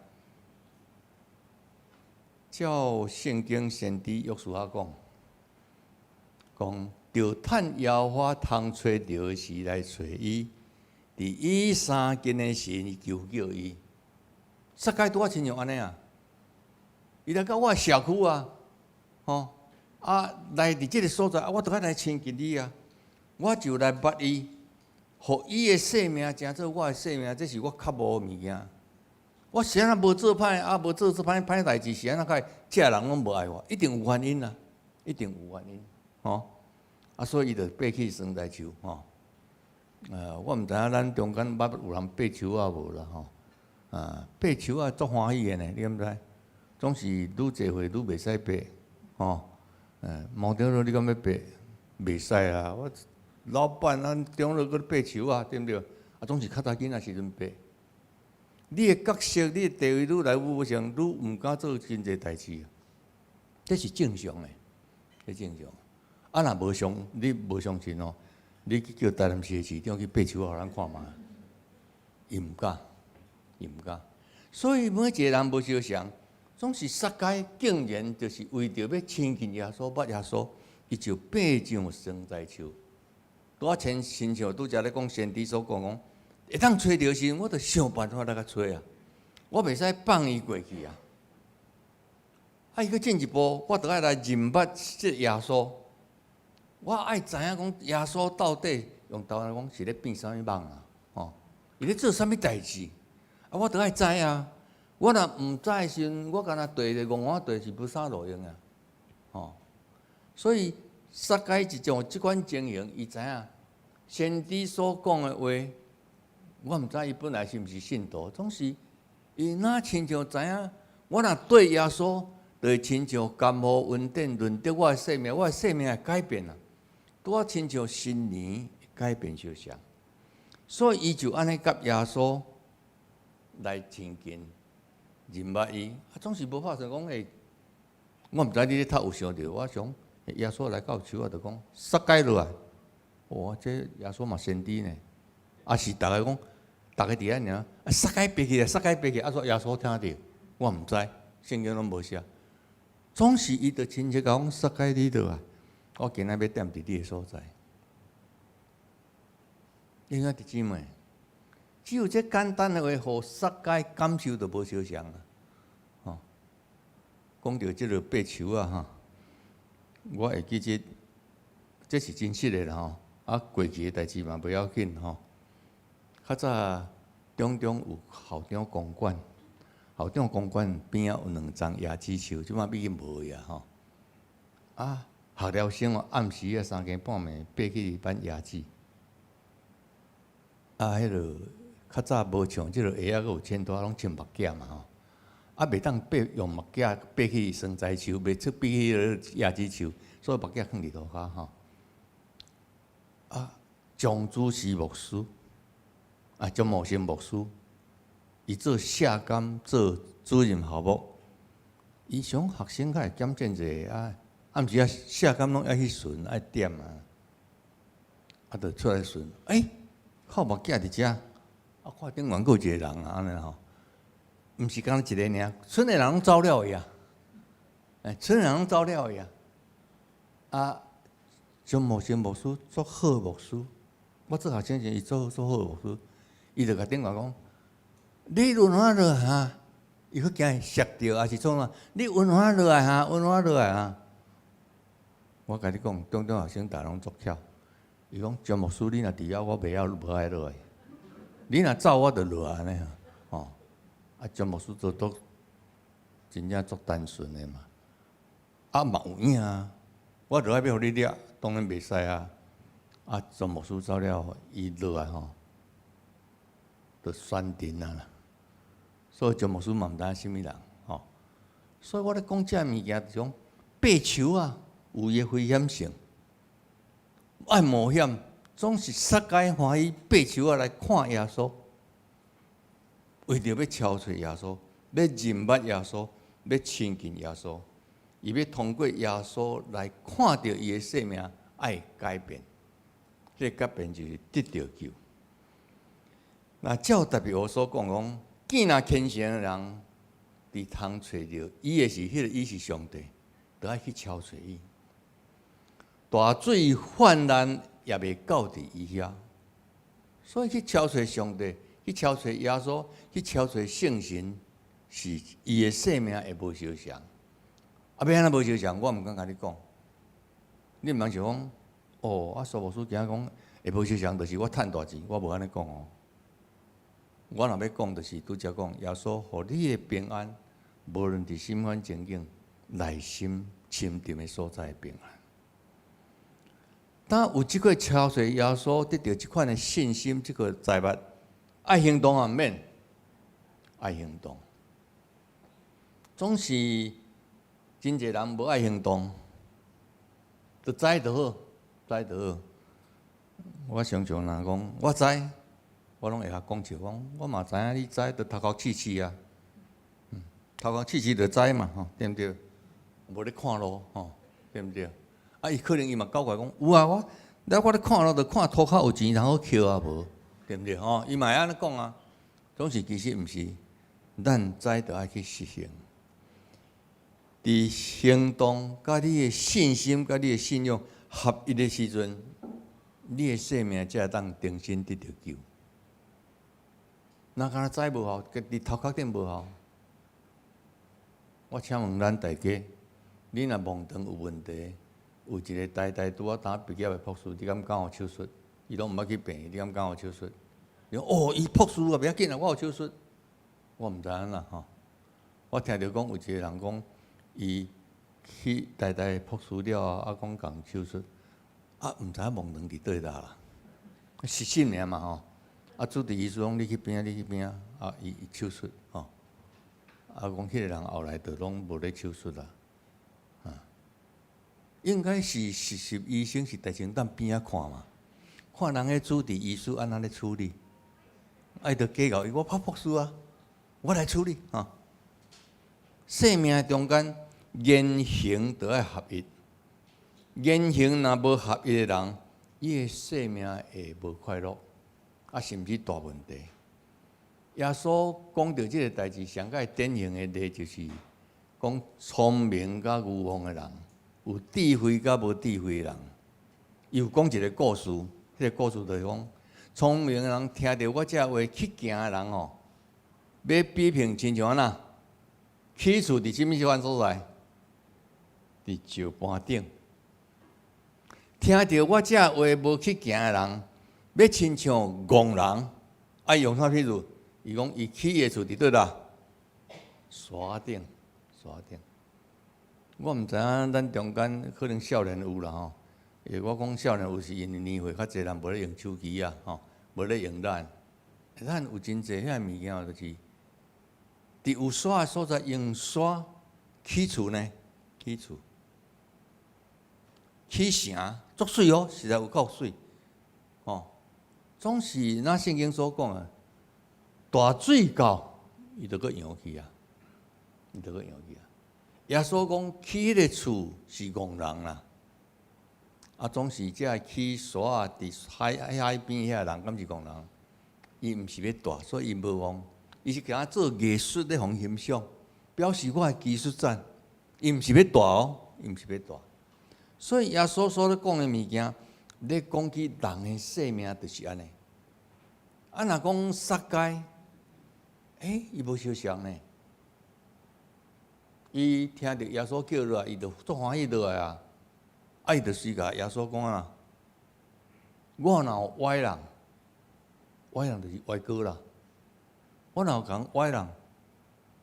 照聖經先知約書亞講，講著趁耶和華通揣著時來揣伊，佇伊相近的時，求叫伊。撒該拄仔親像按呢啊，伊來到我的社區啊，吼啊來佇這个所在啊，我著愛來親近你啊，我就來捌伊，予伊的性命成做我的性命，這是我較無的物件。我是按怎無做歹啊，無做做歹歹代誌，是按怎會這人攏無愛我？一定有原因啊，一定有原因，吼啊，所以伊就爬去桑棱樹，吼。我毋知影咱中間捌有人爬樹仔無啦，吼。啊，爬樹仔足歡喜的呢，你敢知？總是愈濟歲愈袂使爬，吼。毛長老你敢欲爬？袂使啊！我老闆咱長老閣爬樹仔，對毋對？啊，總是較早囡仔時陣爬。你的角色，你的地位愈來愈無像，愈毋敢做真濟代誌，這是正常的，這正常。啊，若無相，你無相信哦，你去叫台南市的市長去爬樹仔，予咱看覓。伊毋敢，伊毋敢。所以每一个人無相仝，總是撒該竟然就是為著欲親近耶穌、捌耶穌，伊就爬上桑棱樹。拄仔親親像拄才咧講先知所講講，會當揣著時，我就想辦法來共揣啊！我袂使放伊過去啊！啊，伊閣進一步，我著愛來認捌這耶穌。我愛知影講耶穌到底用台灣來講是咧變啥物夢啊？吼，伊咧做啥物代誌？啊，我著愛知啊！我若毋知的時陣，我敢若綴咧戇戇綴是無啥路用啊！吼，所以撒該一種這款情形，伊知影先知所講的話，我毋知伊本來是毋是信徒，總是伊若親像知影，我若對耶穌，就會親像甘露恩典潤得我的生命，我的生命會改變啊！拄仔親像新年改變相像，所以伊就按呢佮耶穌來親近，認捌伊，啊，總是無拍算講欸，我毋知你咧讀有想著，我想耶穌來到樹仔就講撒該落來，哇，這耶穌嘛先知呢，啊是逐个講，逐个佇遐爾，啊撒該爬起來，撒該爬起來，啊煞耶穌聽著，我毋知，聖經攏無寫，總是伊就親切共講撒該你落來，我今仔欲踮佇你的所在。弟兄姊妹，只有這簡單的話，予撒該感受就無相仝啊！吼，講著這个爬樹仔吼，我會記得，這是真實的啦吼。啊，過去的代誌嘛無要緊吼。較早中中有校長公館，校長公館邊仔有兩叢椰子樹，這擺已經無去啊吼。啊，學寮生哦，暗時啊三更半暝爬去挽椰子。啊，彼个較早無像這个鞋仔閣有穿脫，攏穿目鏡嘛吼。啊，袂當爬用目鏡爬去桑棱樹，袂出爬去彼个椰子樹，所以目鏡囥佇塗跤吼。啊，張主席牧師，啊，張牧生牧師，伊做舍監做主任校牧，伊想學生較會檢驗者啊，暗時啊舍監攏愛去巡愛點啊，啊，就出來巡，欸，靠目鏡佇遮，啊，看頂懸閣有一個人啊，按呢吼，毋是干焦一个爾，村的人攏走了去啊，欸，村的人攏走了去啊，啊，張牧師牧師足好牧師，我做學生時伊做做好牧師，伊就共頂懸講，你輪番落來哈，伊閣驚摔著，抑是創啥？你輪番落來哈，輪番落來哈。我共你講，中中學生逐攏足巧。伊講張牧師，你若佇遐，我袂曉無愛落來。你若走，我就落來按呢吼。啊，張牧師做足真正足單純的嘛。啊嘛有影啊，我落來欲予你掠，當然袂使啊。啊，張牧師走了，伊落來吼，就宣陣啊啦。所以張牧師嘛毋知影啥物人吼。所以我咧講這物件，就是講爬樹啊，有伊的危險性，愛冒險，總是撒該歡喜爬樹仔來看耶穌，為著欲敲揣耶穌，欲認捌耶穌，欲親近耶穌，伊欲通過耶穌來看著伊的生命愛改變，這個改變就是得著救。那照特別我所講講，見若虔誠的人，佇通揣著伊的時，彼個伊是上帝，就愛去敲揣伊。大水泛濫也袂到佇伊遐，所以去敲揣上帝，去敲揣耶穌，去敲揣聖神，是伊的生命會無相仝。啊，欲按怎無相仝？我毋敢共你講。你毋通想講，哦，啊，蘇牧師今仔講會無相仝，就是我趁大錢，我無按呢講哦。我若欲講，就是拄才講，耶穌予你的平安，無論佇啥物款情景，內心深沉的所在的平安。當有這個敲揣耶穌得著這款的信心，這個財物，愛行動啊，毋免愛行動。總是真濟人無愛行動，就知就好，知就好。我常常若講，我知，我攏會較講笑講，我嘛知影你知，就頭殼刺刺啊，頭殼刺刺就知嘛，吼，對毋對？無咧看路，吼，對毋對？啊，伊可能伊嘛搞怪講，有啊，我，我咧看路，就看塗跤有錢通好抾啊無，對毋對？吼，伊嘛會按呢講啊。總是其實毋是，咱知就愛去實行。佇行動佮你的信心、佮你的信仰合一的時陣，你的生命才會當重新得著救。若干焦知無效，佇頭殼頂無效。我請問咱大家，你若盲腸有問題，有一個台大拄仔當畢業的博士，你敢敢予手術？伊攏毋捌去病院，你敢敢予手術？你講哦，伊博士啊，袂要緊啊，我予手術。我毋知按怎吼。我聽著講有一個人講，伊去台大博士了後，啊講共手術，啊毋知影盲腸佇佗落啦，實習爾嘛吼。啊主治醫師講你去邊仔，你去邊仔，啊伊伊手術吼。啊講彼個人後來就攏無咧手術啦。啊，應該是實習醫生是直情踮邊仔看嘛，看人彼主治醫師按怎咧處理，愛著計較伊，我拍博士啊，我來處理吼。生命中間言行都愛合一，言行若無合一的人，伊的生命會無快樂，啊，甚至大問題。耶穌講著這個代誌，上蓋典型的例就是講聰明佮愚妄的人，有智慧佮無智慧的人。伊有講一個故事，彼個故事就是講，聰明的人聽著我這話去行的人吼，欲比拼親像按怎？起厝佇啥物款所在？佇石盤頂。聽著我這話無去行的人，欲親像戇人，愛用啥譬喻？伊講伊起的厝佇佗落？沙頂，沙頂。我毋知影咱中間可能少年有啦吼。因為我講少年有是因為年歲較濟人無咧用手機啊，吼，無咧用咱。咱有真濟遐物件，就是佇有沙的所在用沙起厝呢，起厝，起城，足媠哦，實在有夠媠，吼。總是咱聖經所講的，大水到，伊就閣揚去啊，伊就閣揚去啊。耶穌講起彼个厝是戇人啦，啊，總是這起沙佇海邊遐人，敢是戇人？伊毋是欲蹛，所以伊無戇，伊是共做藝術咧，予欣賞，表示我的技術讚。伊毋是欲蹛哦，伊毋是欲蹛。所以耶穌所咧講的物件，咧講起人的生命就是按呢。啊，若講撒該，伊無相像呢。伊聽著耶穌叫落來，伊就足歡喜落來啊！啊，伊就隨共耶穌講啊：我若有崴人，崴人就是歪哥啦。我若有共崴人，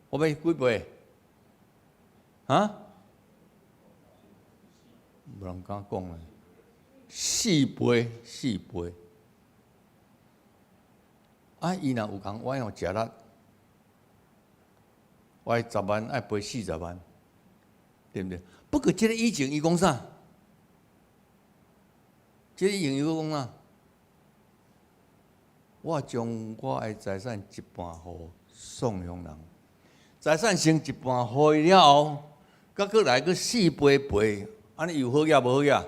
我欲幾倍？啊？無人敢講咧，四倍，四倍。啊，伊若有共崴哦，食力。我10萬愛賠40萬，對毋對？不過這个以前伊講啥？這个以前伊閣講啥？我將我的財產一半予喪鄉人，財產先一半予伊了後，閣閣來閣四倍賠，按呢有好額無好額？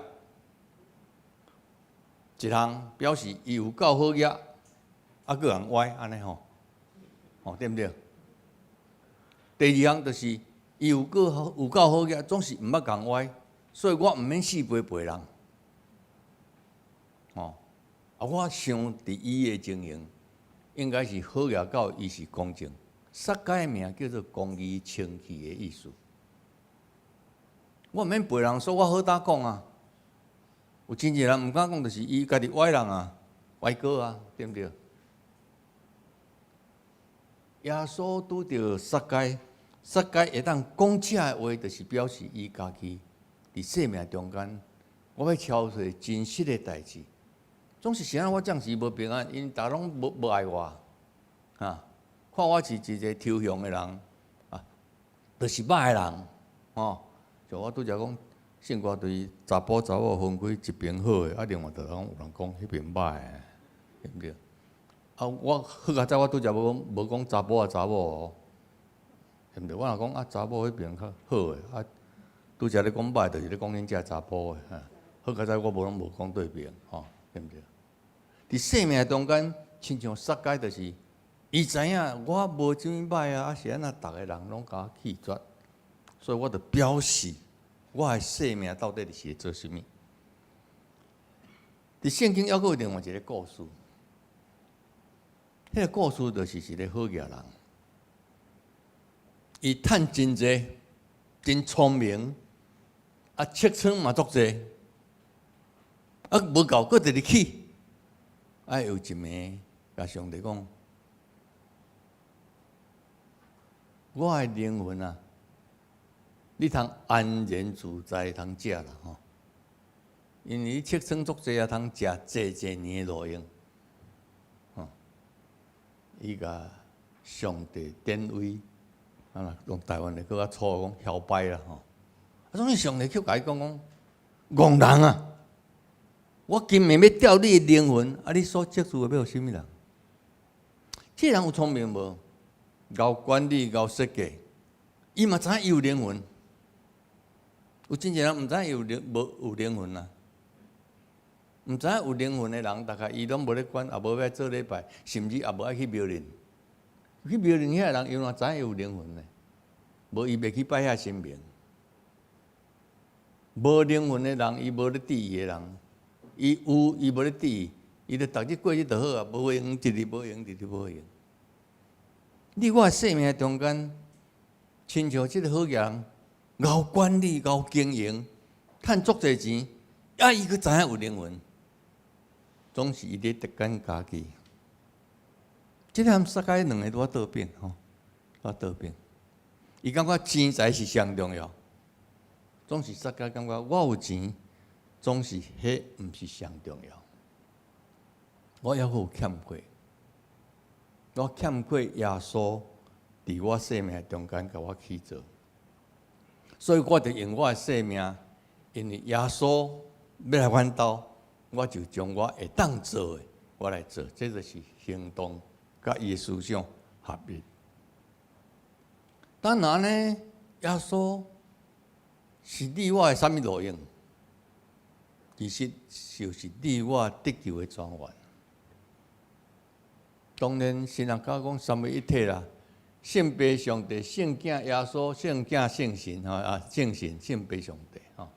一項表示伊有夠好額，啊，閣人歪按呢吼，吼對毋對？第二項就是伊有夠好有夠好額，總是毋捌共歪，所以我毋免四倍賠人。吼，啊，我想佇伊的情形，應該是好額到伊是公正。撒該的名叫做公義清氣的意思。我毋免賠人，所以我好膽講啊。有真濟人毋敢講，就是伊家己歪人啊，歪哥啊，對毋對？耶穌拄著撒該。撒該會當講這个話，就是表示伊家己佇生命中間，我欲超越真實的代誌。總是啥我暫時無平安，因為逐家攏無愛我，啊，看我是一個抽象的人，啊，就是歹人，吼。像我拄才講，聖歌隊查埔查某分開一邊好的，啊，另外就講有人講彼邊歹的，對毋對？啊，我好佳哉，我拄才無講查埔啊查某哦。對毋對？我若講啊，查某彼邊較好的，啊，拄才咧講歹，就是咧講恁遮查埔的，哈。好佳哉，我無攏無講對邊，吼，對毋對？佇生命中間，親像撒該，就是伊知影我無啥物歹啊，啊是按怎逐个人攏共我棄絕，所以我就表示我的生命到底是咧做啥物。佇聖經猶閣有另外一个故事，彼个故事就是一个好額人。伊趁真濟，真聰明，啊，尺寸嘛足濟，啊，無夠，閣直直起。啊，有一暝，共上帝講：我的靈魂啊，你通安然自在通食啦吼，因為你尺寸足濟啊，通食濟濟年的路用。吼，伊共上帝典威。啊，用台灣的閣較粗講，囂擺啦吼。啊，總之上帝卻共伊講講，戇人啊！我今暝欲調你的靈魂，啊，你所積聚的欲予啥物人？這個人有聰明無？𠢕管理、𠢕設計，伊嘛知影伊有靈魂。有真濟人毋知影伊有靈無有靈魂啊！毋知影有靈魂的人，大概伊攏無咧管，也無欲做禮拜，甚至也無愛去廟裡。去廟裡遐人，伊嘛知影伊有靈魂呢？無伊袂去拜遐神明。無靈魂的人，伊無咧注意的人，伊有伊無咧注意，伊就逐日過日就好啊，無閒一日無閒，一日無閒。你我生命中間，親像這个好人，𠢕管理、𠢕經營，趁足濟錢，啊，伊閣知影有靈魂，總是伊咧特揀家己。這個和撒該兩个拄仔倒變吼，拄仔倒變。伊感覺錢財是上重要，總是撒該感覺我有錢，總是彼毋是上重要。我猶閣有欠缺，我欠缺耶穌佇我生命中間共我起做，所以我就用我的生命，因為耶穌欲來阮兜，我就將我會當做的，我來做，這就是行動。佮伊的思想合一。當然呢，耶穌是你我的啥物路用？其實就是你我得救的泉源。當然，神學家講三位一體啦，聖父上帝、聖子耶穌、聖子聖神吼啊，聖神、聖父上帝吼。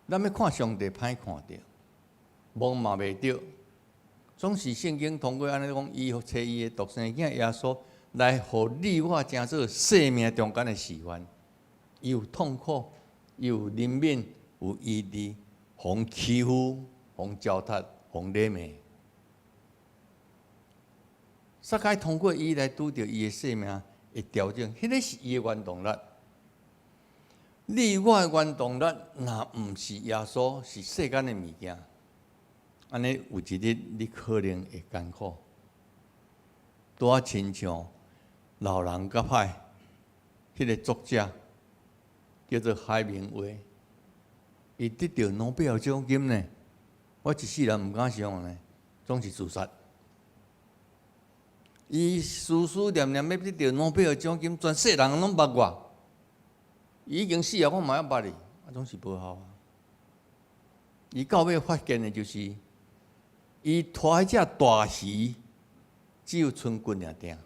咱欲看上帝歹看著，摸嘛袂著，總是聖經通過按呢講，伊差伊的獨生囝耶穌來予你我成做生命中間的示範。伊有痛苦，伊有憐憫，有醫治，予人欺負，予人糟蹋，予人罵。撒該通過伊來拄著伊的生命的調整，彼個是伊的原動力。你我的原動力，若毋是耶穌，是世間的物件，按呢有一日你可能會艱苦。拄仔親像老人較歹，彼個作者叫做海明威，伊得著諾貝爾獎金呢。我一世人毋敢想呢，總是自殺。伊思思念念欲得著諾貝爾獎金，全世人攏捌我。伊已經死啊，我嘛猶捌伊，啊，總是無效啊。伊到尾發現的就是，伊拖彼隻大魚只有賰骨爾定。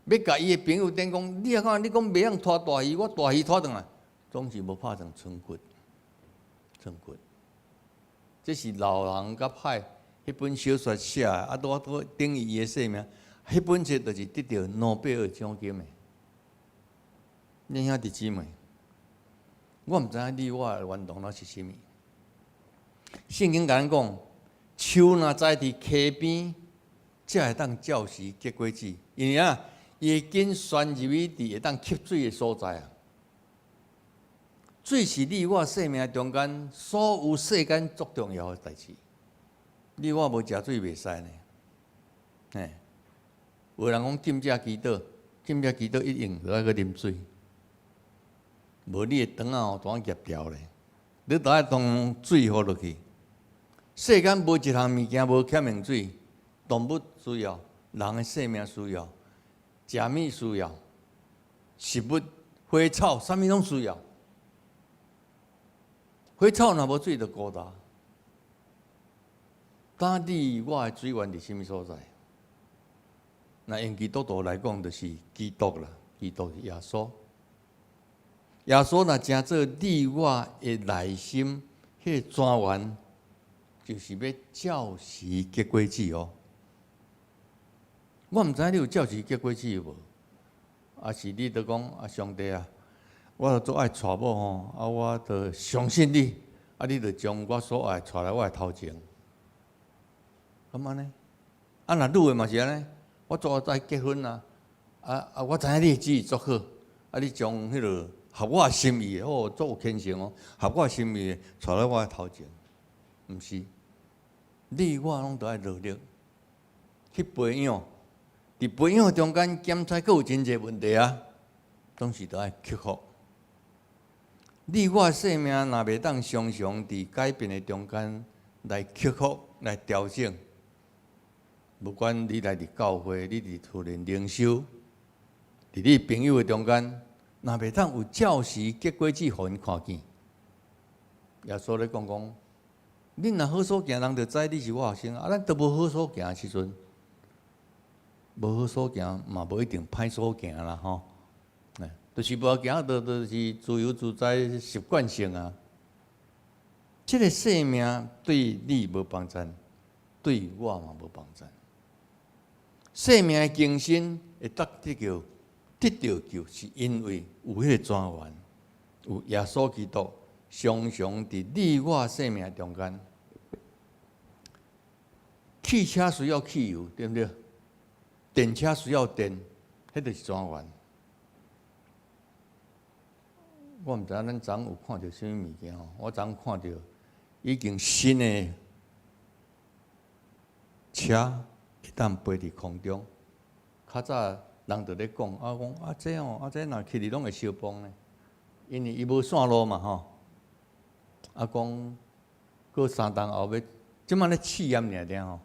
欲共伊的朋友頂講，你啊看，你講袂曉拖大魚，我大魚拖轉來，總是無拍斷賰骨，賰骨。這是老人佮海彼本小說寫的，啊，拄仔等於伊的生命，彼本冊就是得著諾貝爾獎金的。恁兄弟姊妹，我毋知影你我的原動力是啥物。聖經共咱講，樹若栽佇溪邊，才會當照時結果子。因為啊，伊的根旋入去佇會當吸水的所在啊。水是你我生命中間所有世間足重要的代誌。你我無食水袂使呢。嘿，有人講禁食祈禱，禁食祈禱一定著愛閣啉水。無你的腸仔吼，當夾掉咧。你著愛當水予落去。世間無一項物件無欠用水，動物需要，人的生命需要，食物需要，食物、花草，啥物攏需要。花草若無水就孤單。當你我的水源佇啥物所在？那用基督徒來講，就是基督啦，基督是耶穌。耶穌若成做你我的內心彼个泉源，就是欲照時結果子哦。我毋知你有照時結果子無？抑是你著講啊，上帝啊，我著足愛娶某吼，啊，我著相信你，啊，你著將我所愛帶來我的頭前。敢按呢？啊，若女的嘛是按呢，我足愛結婚啊，啊啊，我知影你的旨意足好，啊，你將彼个合我心意的，哦，足有虔誠哦，合我心意的，帶來我的頭前。毋是，你我攏著愛努力去培養，佇培養中間檢測，閣有真濟問題啊，總是著愛克服。你我生命若袂當常常佇改變的中間來克服、來調整，不管你來佇教會，你佇厝內靈修，佇你朋友的中間，若袂當有照時結果子，予𪜶看見。耶穌咧講講，恁若好所行，人就知你是我學生。啊，咱都無好所行的時陣，無好所行嘛，無一定歹所行啦，吼。就是無行，就是自由自在習慣性啊。這個生命對你無幫贊，對我嘛無幫贊。生命的更新會得得救，得著救，是因為有彼個泉源，有耶穌基督常常佇你我生命中間。汽車需要汽油，對毋對？電車需要電，彼就是泉源。我毋知影咱昨昏有看著啥物物件吼？我昨昏看著已經新的車會當飛佇空中。較早人就咧講啊，講啊這吼啊這若起去攏會燒崩呢，因為伊無線路嘛吼。啊講過三冬後欲，這擺咧試驗爾爾吼，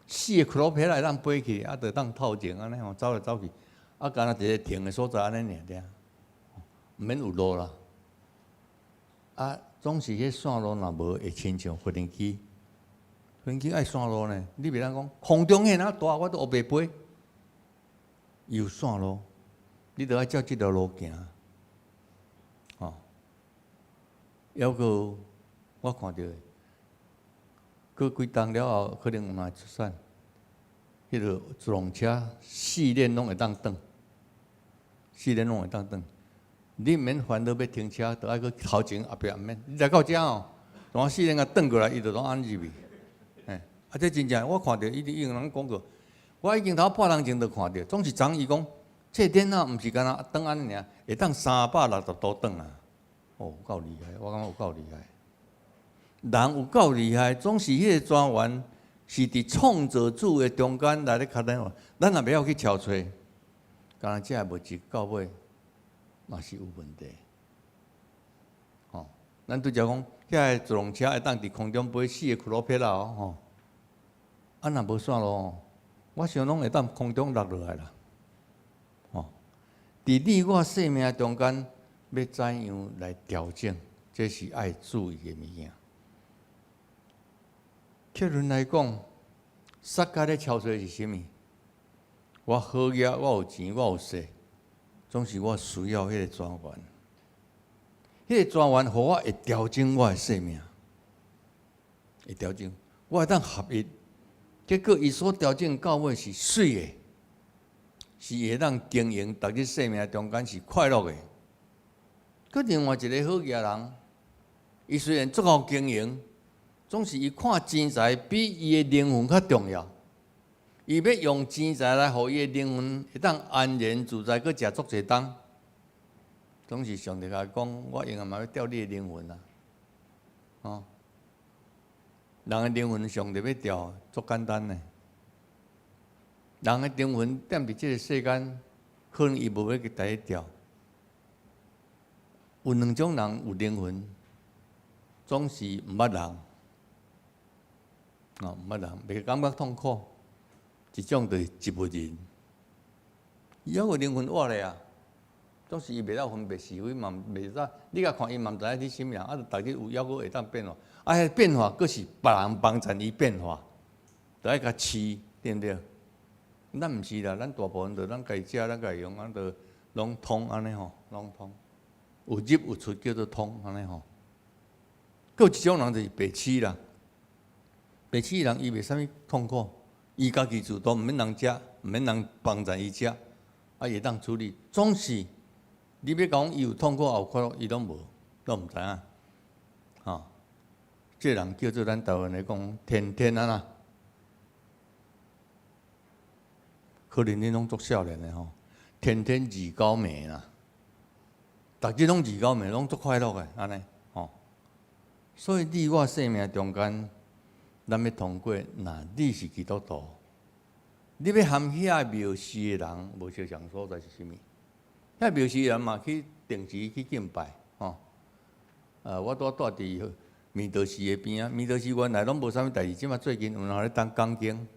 四个箍皮來當飛去，啊，就當透前按呢吼，走來走去，啊，敢若一个停的所在按呢爾爾，毋免有路啦。啊，總是彼線路若無，會親像飛行機，飛行機愛線路呢，你袂當講空中彼若大，我都烏白飛。有線路，你著愛照這條路行。吼，猶閣我看著，過幾冬了後，可能嘛出產，彼个自動車四輪攏會當轉，四輪攏會當轉。你毋免煩惱欲停車，著愛閣頭前後壁毋免。你來到遮哦，當四輪共轉過來，伊就攏按入去。嘿，啊，這真正我看著伊已經人講過，我已經頭半鐘前就看著，總是昨伊講，這電腦毋是干焦轉按呢爾，會當360度轉啊！哦，有夠厲害，我感覺有夠厲害。人有夠厲害，總是彼个專員是佇創造主的中間來咧敲電話，咱若袂曉去敲揣，敢若這个物質到尾嘛是有問題。吼，咱拄才講，遐个自動車會當佇空中飛四个箍撇啦哦，吼，啊若無線路，我想攏會當空中落落來啦。吼，佇你我生命中間，欲怎樣來調整，這是愛注意的物件。結論來講，撒該咧超揣是啥物？我好額，我有錢，我有勢，總是我需要彼個專員。彼個專員予我會調整我的生命，會調整，我會當合一。結果伊所調整到尾是媠的，是會當經營逐日生命中間是快樂的。閣另外一个好額人，伊雖然足𠢕經營，總是伊看錢財比伊的靈魂較重要。伊欲用錢財來予伊的靈魂會當安然自在，閣食足濟冬。總是上帝共伊講，我永遠嘛欲吊你的靈魂啊！哦，人的靈魂上帝欲吊，足簡單的。人的靈魂踮佇這个世間，可能伊無欲去共伊吊。有兩種人有靈魂，總是毋捌人，哦，毋捌人，袂感覺痛苦。一種就是植物人，伊猶有靈魂活咧啊，總是伊袂曉分別是非嘛，袂使。你共看伊嘛毋知影你啥物人，啊，逐日有猶閣會當變化，啊，彼變化閣是別人幫贊伊變化，著愛共飼，對毋對？咱毋是啦，咱大部分著咱家己食，咱家己用，咱著攏通按呢吼，攏通。有入有出叫做通按呢吼。閣有一種人就是白痴啦，白痴人伊袂啥物痛苦，伊家己自動毋免人食，毋免人幫贊伊食，啊，伊會當處理。總是你欲講伊有痛苦也有快樂，伊攏無，攏毋知影。吼，這個人叫做咱台灣來講，天天按怎？可能恁攏足少年的吼，天天二九暝啦，逐日攏二九暝，攏足快樂的按呢吼。所以你我生命中間，咱欲通過，若你是基督徒，你欲含遐廟寺的人無相仝所在是啥物？遐廟寺的人嘛去定時去敬拜，吼。我拄仔蹛佇彌陀寺的邊仔，彌陀寺原來攏無啥物代誌，這馬最近有人咧當講經，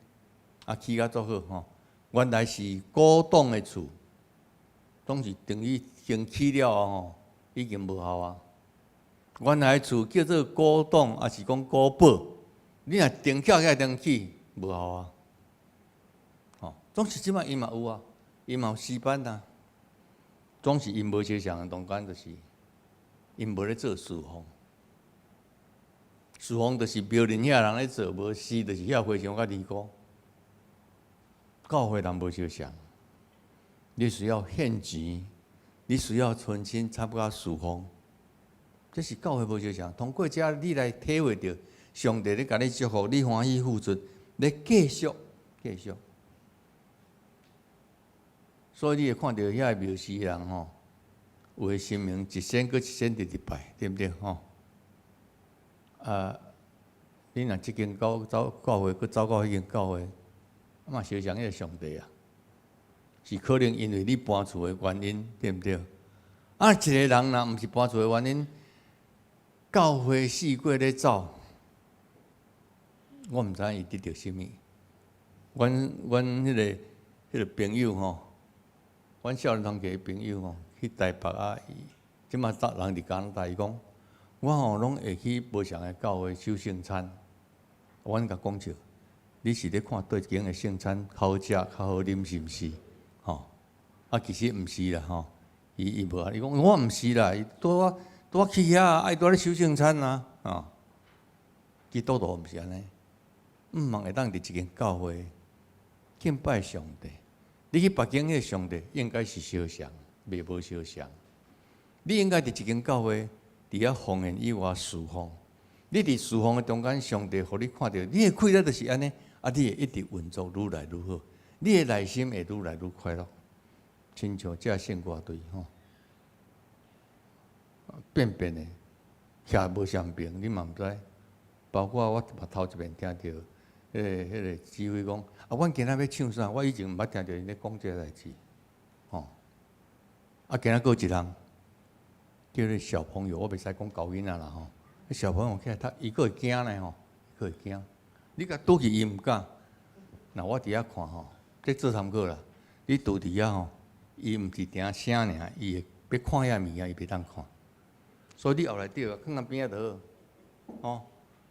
啊起甲足好吼。原來是古董的厝，總是等於先起了後吼，已經無效啊。原來厝叫做古董，抑是講古堡？你若定翹起來定起，無效啊。吼，總是這馬伊嘛有啊，伊嘛有詩班啊。總是𪜶無相仝的中間，就是𪜶無咧做事奉。事奉就是廟裡遐人咧做，無事就是遐和尚佮尼姑。教會人無相仝，你需要獻錢，你需要存心參加事奉，這是教會無相仝。通過這你來體會著上帝咧共你祝福，你歡喜付出，咧繼續繼續。所以你會看著遐個廟寺人吼，有的神明一仙閣一仙直直拜，對毋對吼？啊，你若這間教走教會，閣走到彼間教會，嘛相仝彼个上帝啊，是可能因為你搬厝的原因，對毋對？啊，一個人若毋是搬厝的原因，教會四界咧走，我毋知影伊得著啥物。阮彼个朋友吼，阮少年同學的朋友吼，去台北啊，這馬人佇加拿大，伊講，我吼攏會去無仝的教會守聖餐。阮共講笑，你是咧看佗一間的聖餐較好食、較好啉，是毋是？吼，啊，其實毋是啦，吼。伊無啊，伊講我毋是啦，伊拄我去遐，愛拄咧守聖餐啊，吼。基督徒毋是按呢，毋茫會當佇一間教會敬拜上帝。你去別間彼个上帝應該是相像，袂無相像。你應該佇一間教會，佇遐奉獻以外侍奉。你佇侍奉的中間，上帝予你看著，你的氣力就是按呢，啊，你會一直運作愈來愈好，你的內心會愈來愈快樂。親像這聖歌隊吼，變變的，徛無相平，你嘛毋知。包括我嘛頭一遍聽著，彼个指揮講，啊，阮今仔欲唱啥？我以前毋捌聽著𪜶咧講這个代誌，吼。啊，今仔閣有一人叫咧小朋友，我袂使講猴囡仔啦吼。小朋友起來讀，伊閣會驚呢吼，閣會驚。你共拄去，伊毋敢。若我佇遐看吼，這做參考啦。你拄佇遐吼，伊毋是聽聲爾，伊會欲看遐物件，伊袂當看。所以你後來對啊，囥佇邊仔就好，吼。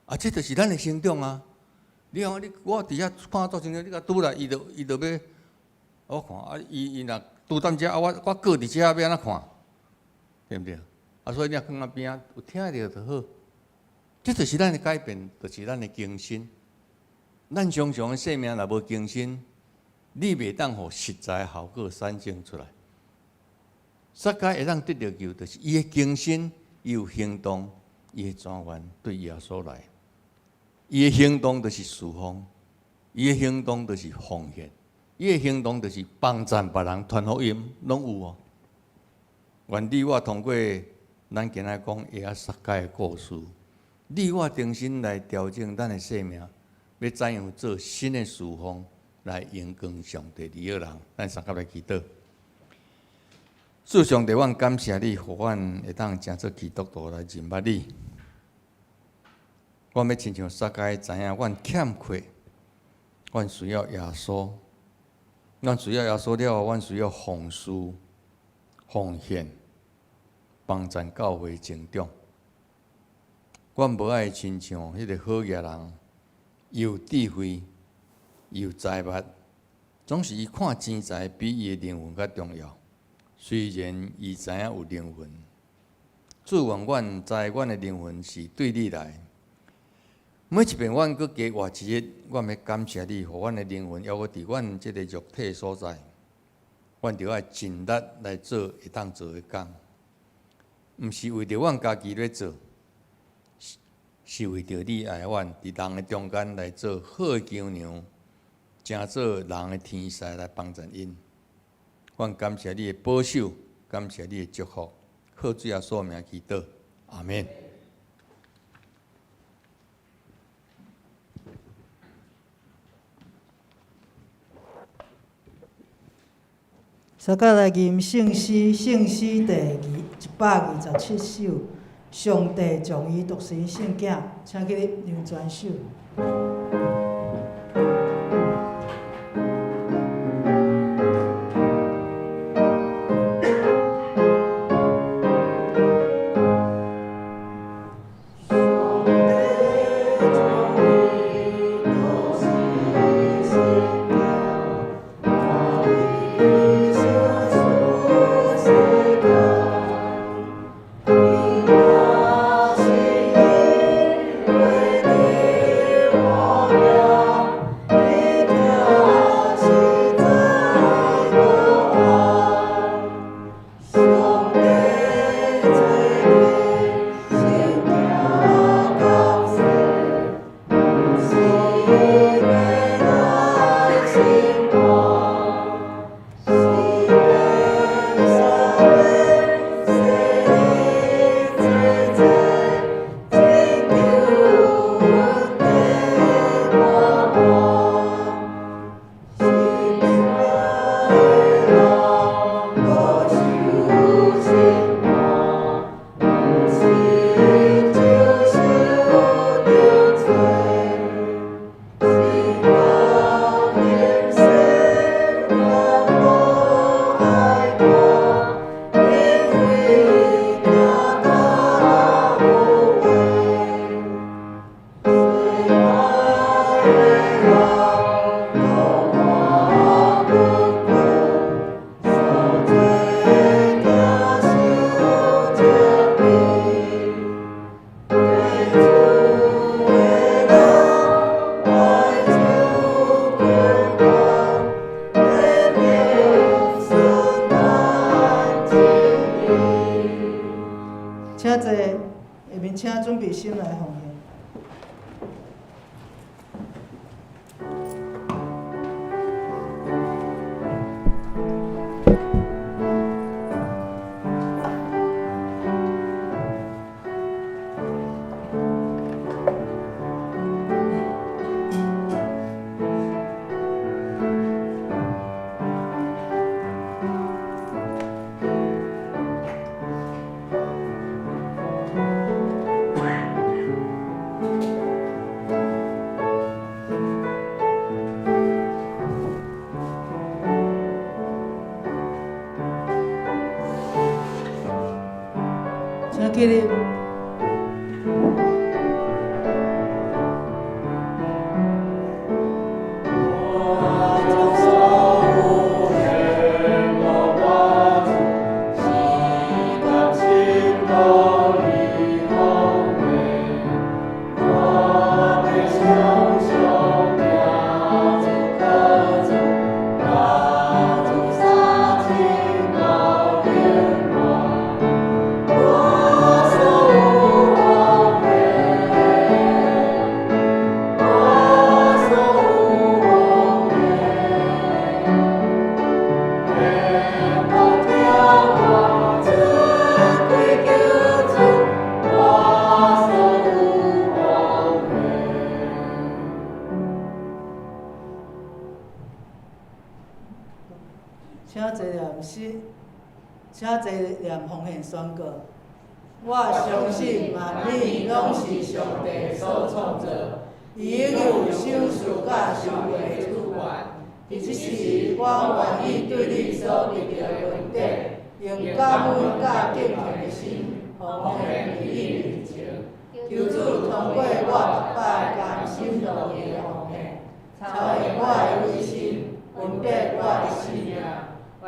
啊，這就是咱的成長啊！你看你我佇遐看足清楚，你共拄來，伊就欲，我看啊，伊若拄踮遮啊，我閣佇遮欲按怎看？對毋對？啊，所以你若囥佇邊仔有聽著就好。這就是咱的改變，就是咱的更新。咱常常的生命若無更新，你袂當予實在效果產生出來。撒該會當得著救，就是伊的更新，伊有行動，伊會轉願對耶穌來。伊的行動就是侍奉，伊的行動就是奉獻，伊的行動就是幫贊別人傳福音，攏有哦。願你我通過咱今仔講會仔撒該的故事，你我重新來調整咱的生命，欲怎樣做新的侍奉來榮光上帝的人？咱相佮來祈禱。主上帝，阮感謝你，予阮會當成做基督徒來認捌你。阮欲親像撒該知影，阮欠缺，阮需要耶穌。阮需要耶穌了後，阮需要奉事、奉獻，幫贊教會成長。阮無愛親像彼个好額人，有智慧，有財物，總是伊看錢財比伊的靈魂較重要。雖然伊知影有靈魂，主願阮知阮的靈魂是對你來。每一遍阮閣加活一日，阮欲感謝你，予阮的靈魂猶閣佇阮這个肉體所在，阮著愛盡力來做會當做的工，毋是為著阮家己咧做，是為著你愛阮佇人的中間來做好的橋梁，成做人的天使來幫助𪜶。阮感謝你的保守，感謝你的祝福，靠主耶穌名祈禱，阿們。相佮來吟聖詩，聖詩第127首，上帝將伊獨生聖囝，請起立念全首。上帝將伊獨生聖囝，準備心來奉獻。請起立。請坐念詩，請坐念奉獻宣告。我相信萬物攏是上帝所創造，伊擁有賞賜佮收回的主權。佇這時，我願意對你所得著的恩典，用感恩佮敬虔的心奉獻佇你面前。求主通過我逐擺甘心樂意的奉獻，操練我的委身，分別我的生命。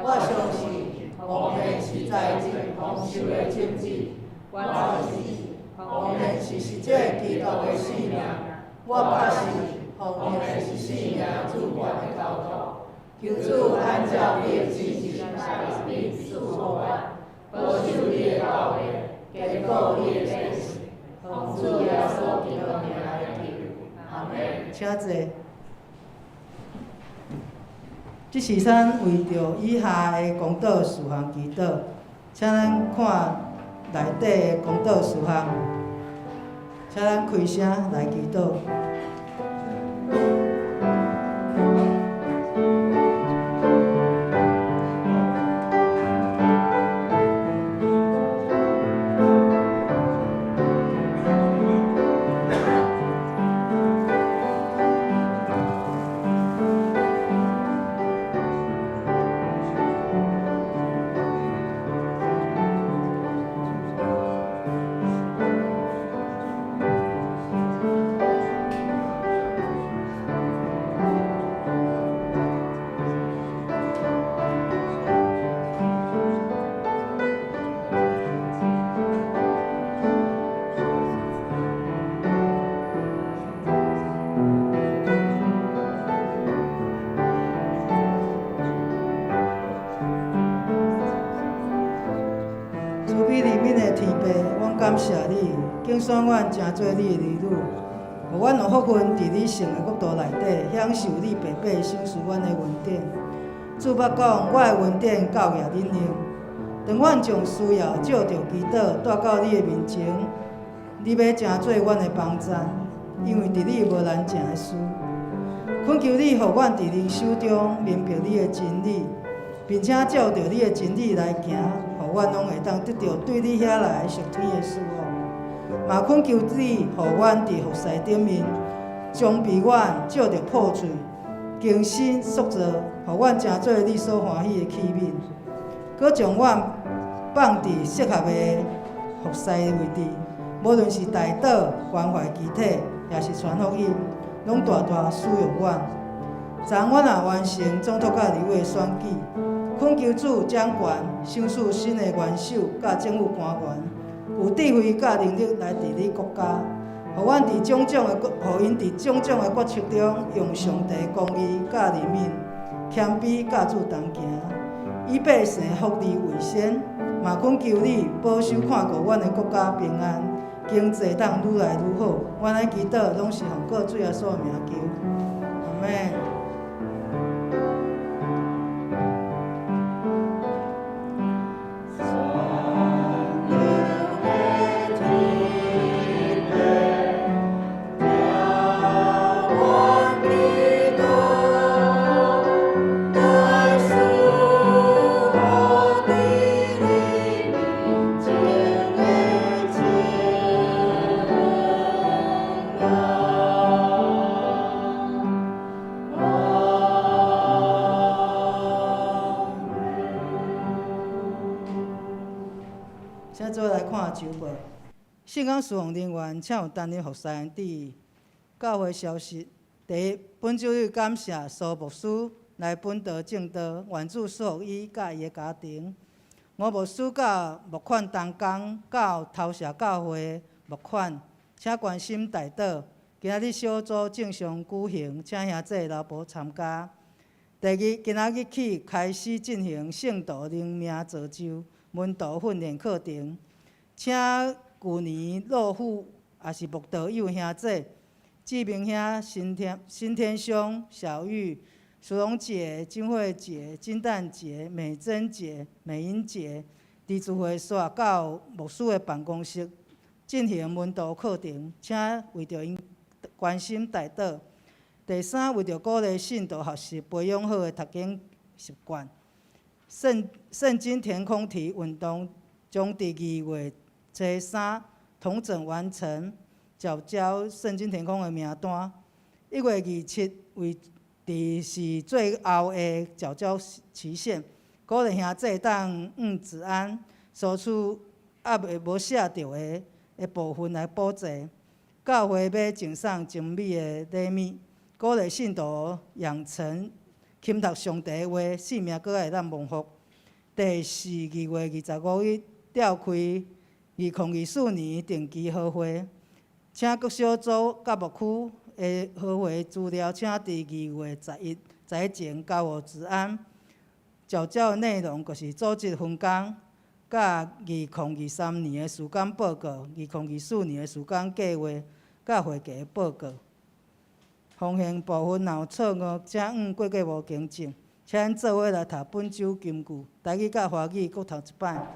我相信奉獻是財政豐收的種子。我相信奉獻是實踐基督的生命。我確信奉獻是生命主權的交託。求主按照你的旨意來賜福阮，保守你的教會，堅固你的百姓。奉主耶穌基督名來求，阿們。請坐。這是咱為著以下的公禱事項祈禱，請咱看內底的公禱事項，請咱開聲來祈禱。慈悲憐憫的天父，阮感謝你，揀選阮成做你的兒女，予阮有福分佇你聖的國度內底，享受你白白賞賜阮的恩典。主捌講，我的恩典夠額恁用。當阮將需要借著祈禱帶到你的面前，你欲成做阮的幫贊，因為佇你無難成的事。懇求你，予阮佇靈修中明白你的真理，並且照著你的真理來行，予阮攏會當得著對你遐來的屬天的祝福。嘛懇求你，予阮佇服侍頂面，裝備阮借著破碎、更新、塑造，予阮成做你所歡喜的器皿，閣將阮放佇適合的服侍的位置，無論是代禱、關懷肢體，抑是傳福音，攏大大使用阮。昨阮若完成總督佮立委的選舉，懇求主掌權，賞賜新的元首佮政府官員，有智慧佮能力來治理國家，予阮佇種種的決，予𪜶佇種種的決策中，用上帝的公義佮憐憫、謙卑佮主同行，以百姓福利為先。嘛懇求你保守看顧阮的國家平安，經濟當愈來愈好。阮來祈禱，攏是奉靠主耶穌的名求，阿們。請做來看週報。聖工事奉人員，請有擔任服侍佇教會消息。第一，本週日感謝蘇牧師來本堂證道，願主賜福伊佮伊的家庭。吳牧師佮募款同工到頭社教會募款，請關心代禱。今仔日小組正常舉行，請兄弟老婆參加。第二，今仔日起開始進行聖徒靈命造就門徒訓練課程，請舊年落伍也是慕道友兄弟、志明兄、新天新天兄、小玉、淑榮姐、金慧姐、金蛋姐、美珍姐、美英姐，佇聚會所到牧師的辦公室進行門徒課程，請為著𪜶關心代禱。第三，為著鼓勵信徒學習培養好的讀經習慣，聖聖經填空題運動將佇2月初三統整完成繳交聖經填空的名單。1月27為佇是最後的繳交期限，鼓勵兄弟當按子安索取猶未無寫著的部分來補齊。教會欲贈送精美的禮物，鼓勵信徒養成勤讀上帝的話，性命閣會當蒙福。第四，2月25日召開2024年定期合會，請各小組佮牧區的合會資料，請佇2月11十一前交予子安。繳交的內容就是組織分工，佮2023年的事工報告、2024年的事工計劃，佮會計的報告。奉獻部分若有錯誤，請按過過無更正。請咱做伙來讀本週金句，台語佮華語各讀一擺。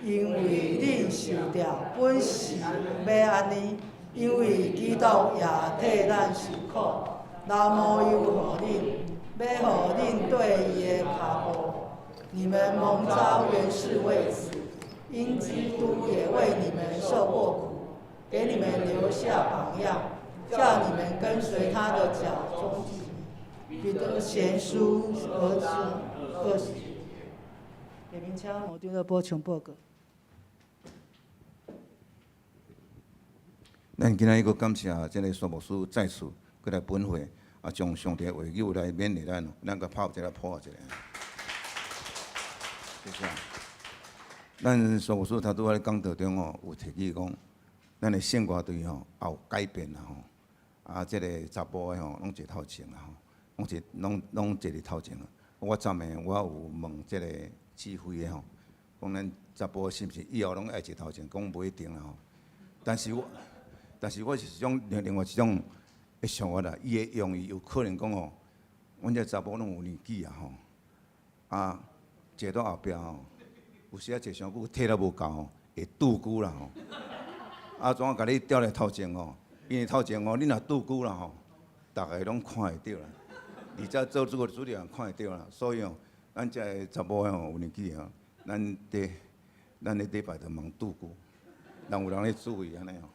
因為恁受調本是欲按呢，因為基督也替咱受苦，留模樣予恁，欲予恁綴伊的跤步。你們蒙召原是為此，因基督也為你們受過苦，給你們留下榜樣，叫你們跟隨他的腳蹤跡。彼得前書2章20節。下面請黃長老補充報告。咱今仔日閣感謝這个蘇牧師再次閣來本會，啊，將上帝的話語來勉勵咱，咱閣拍一下鼓一下。謝謝。咱蘇牧師頭拄仔咧講道中吼，有提起講，咱的聖歌隊吼也有改變啦吼，啊，這个查埔的吼攏坐頭前啦吼，攏坐攏攏坐佇頭前啊。我昨暝我有問這个指揮的吼，講咱查埔是毋是以後攏愛坐頭前？講無一定啦吼。但是我是一種另外一種的想法啦，伊的用意有可能講吼，阮這查埔攏有年紀啊吼，啊坐到後壁吼，有時仔坐傷久體力無夠吼，會拄久啦吼。啊，怎啊共你調來頭前吼？因為頭前吼，你若拄久啦吼，逐个攏看會著啦，而且做主的主任看會著啦，所以吼，咱這个查某吼有年紀吼，咱咧禮拜就茫拄久，人有人咧注意按呢吼。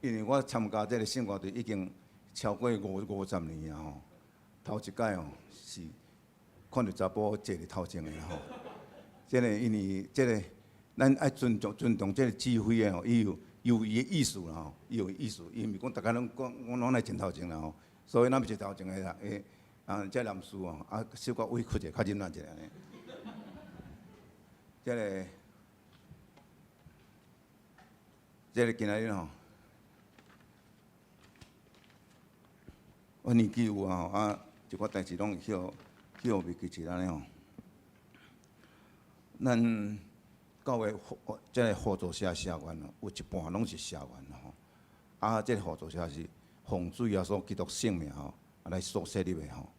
因為我參加這个聖歌隊已經超過50年啊吼，頭一擺吼是看著查埔坐佇頭前的吼，這个因為這个咱愛尊重尊重這个指揮的吼，伊有有伊的意思啦吼，伊有意思，伊毋是講逐家攏講講攏來前頭前啦吼，所以咱毋是頭前的啦，欸啊，這男士吼啊小可委屈者，較忍耐一下按呢。這个這个今仔日吼，我年紀有啊吼，啊一寡代誌攏會去予去予袂記一按呢吼。咱教會這个互助社社員哦，有一半攏是社員吼。啊，這个互助社是奉主耶穌基督聖名吼，啊來所設立的吼。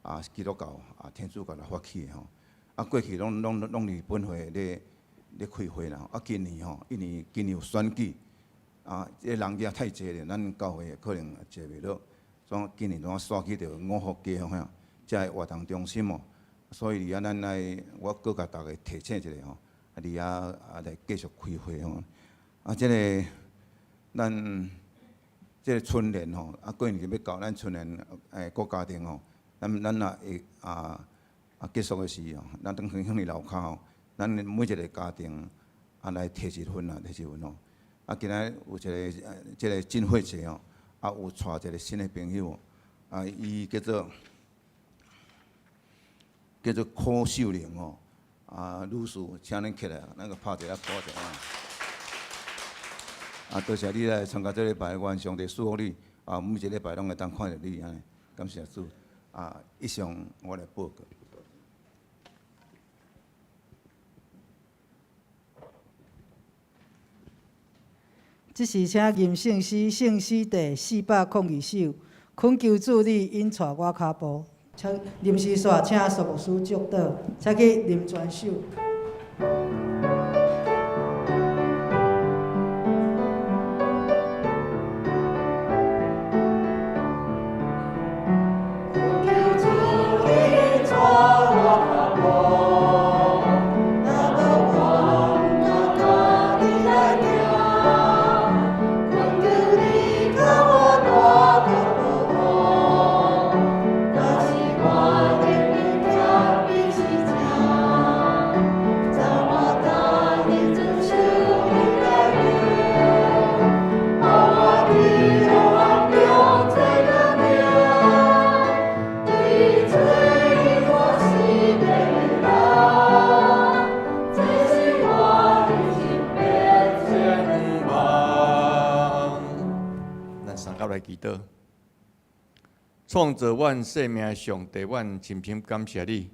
啊，基督教啊，天主教來發起的吼。啊，過去攏佇本會咧開會啦。啊，今年吼，因為今年有選舉，啊，這人也太濟咧，咱教會可能坐袂落，所以今年攏徙去著五福街方向，這个活動中心哦。所以佇遐咱來，我閣共大家提醒一下吼，啊，佇遐啊來繼續開會吼。啊，這个咱這个春聯吼，啊，過年欲到，咱春聯各家庭吼，咱若會啊結束的時吼，咱當向佇樓跤吼，咱每一个家庭啊來提一份啊，提一份吼。啊，今仔有一个這个進會者吼，啊有帶一个新的朋友，啊，伊叫做柯秀玲吼，啊，女士，請恁起來，咱閣拍一下鼓一下。啊，多謝你來參加這禮拜，願上帝賜福你，啊，每一禮拜攏會當看著你按呢，感謝主。啊，以上我來報告。這時請吟聖詩，聖詩第402首，懇求主你引帶我跤步。請臨時煞請蘇牧師祝禱，請去林傳秀。創造阮生命的上帝，阮深深感謝你，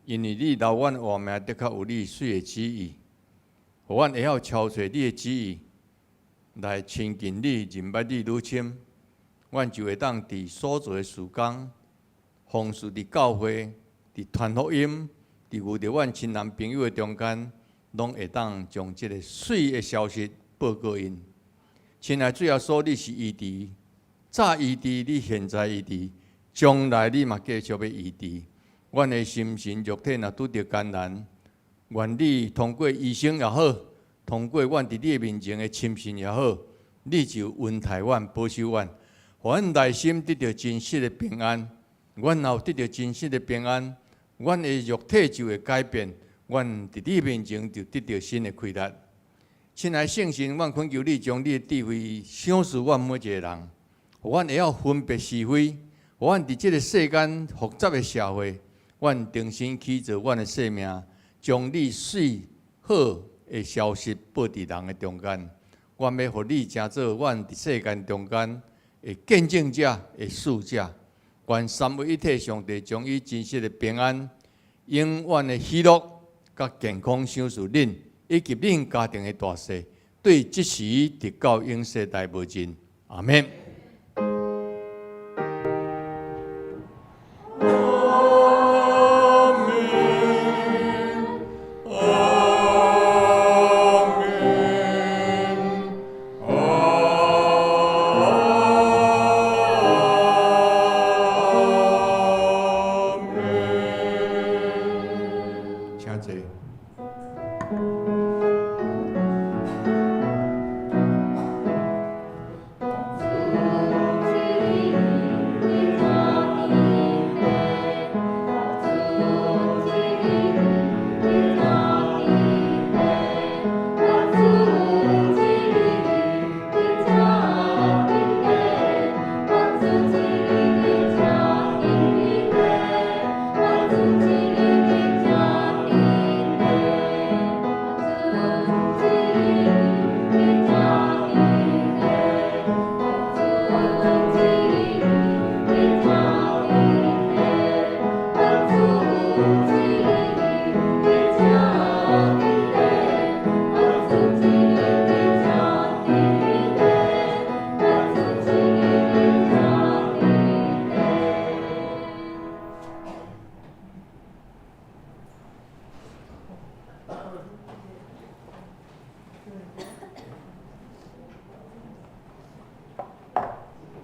因為你留阮活命，的確有你媠的旨意，予阮會曉超越你的旨意，來親近你、認捌你愈深，阮就會當佇所做的事工，奉事佇教會、佇傳福音、佇遇著阮親人朋友的中間，攏會當將這个媠的消息報告𪜶。親愛主耶穌，你是醫治。早醫治你，現在醫治，將來你嘛繼續欲醫治。阮的心神肉體若拄著艱難，願你通過醫生也好，通過阮佇你的面前的親信也好，你就恩待阮、保守阮，予阮內心得著真實的平安。阮若有得著真實的平安，阮的肉體就會改變，阮佇你面前就得著新的氣力。親愛聖神，阮懇求你將你的智慧賞賜阮每一個人。予阮會曉分別是非，予阮佇這个世間複雜的社會，阮重新起造阮的生命，將你媠好的消息報佇人的中間。阮欲予你成做阮佇世間中間的見證者、的使者。願三位一體上帝將伊真實的平安、永遠的喜樂、佮健康賞賜恁，以及恁家庭的大細，對這時直到永世代無盡。阿們。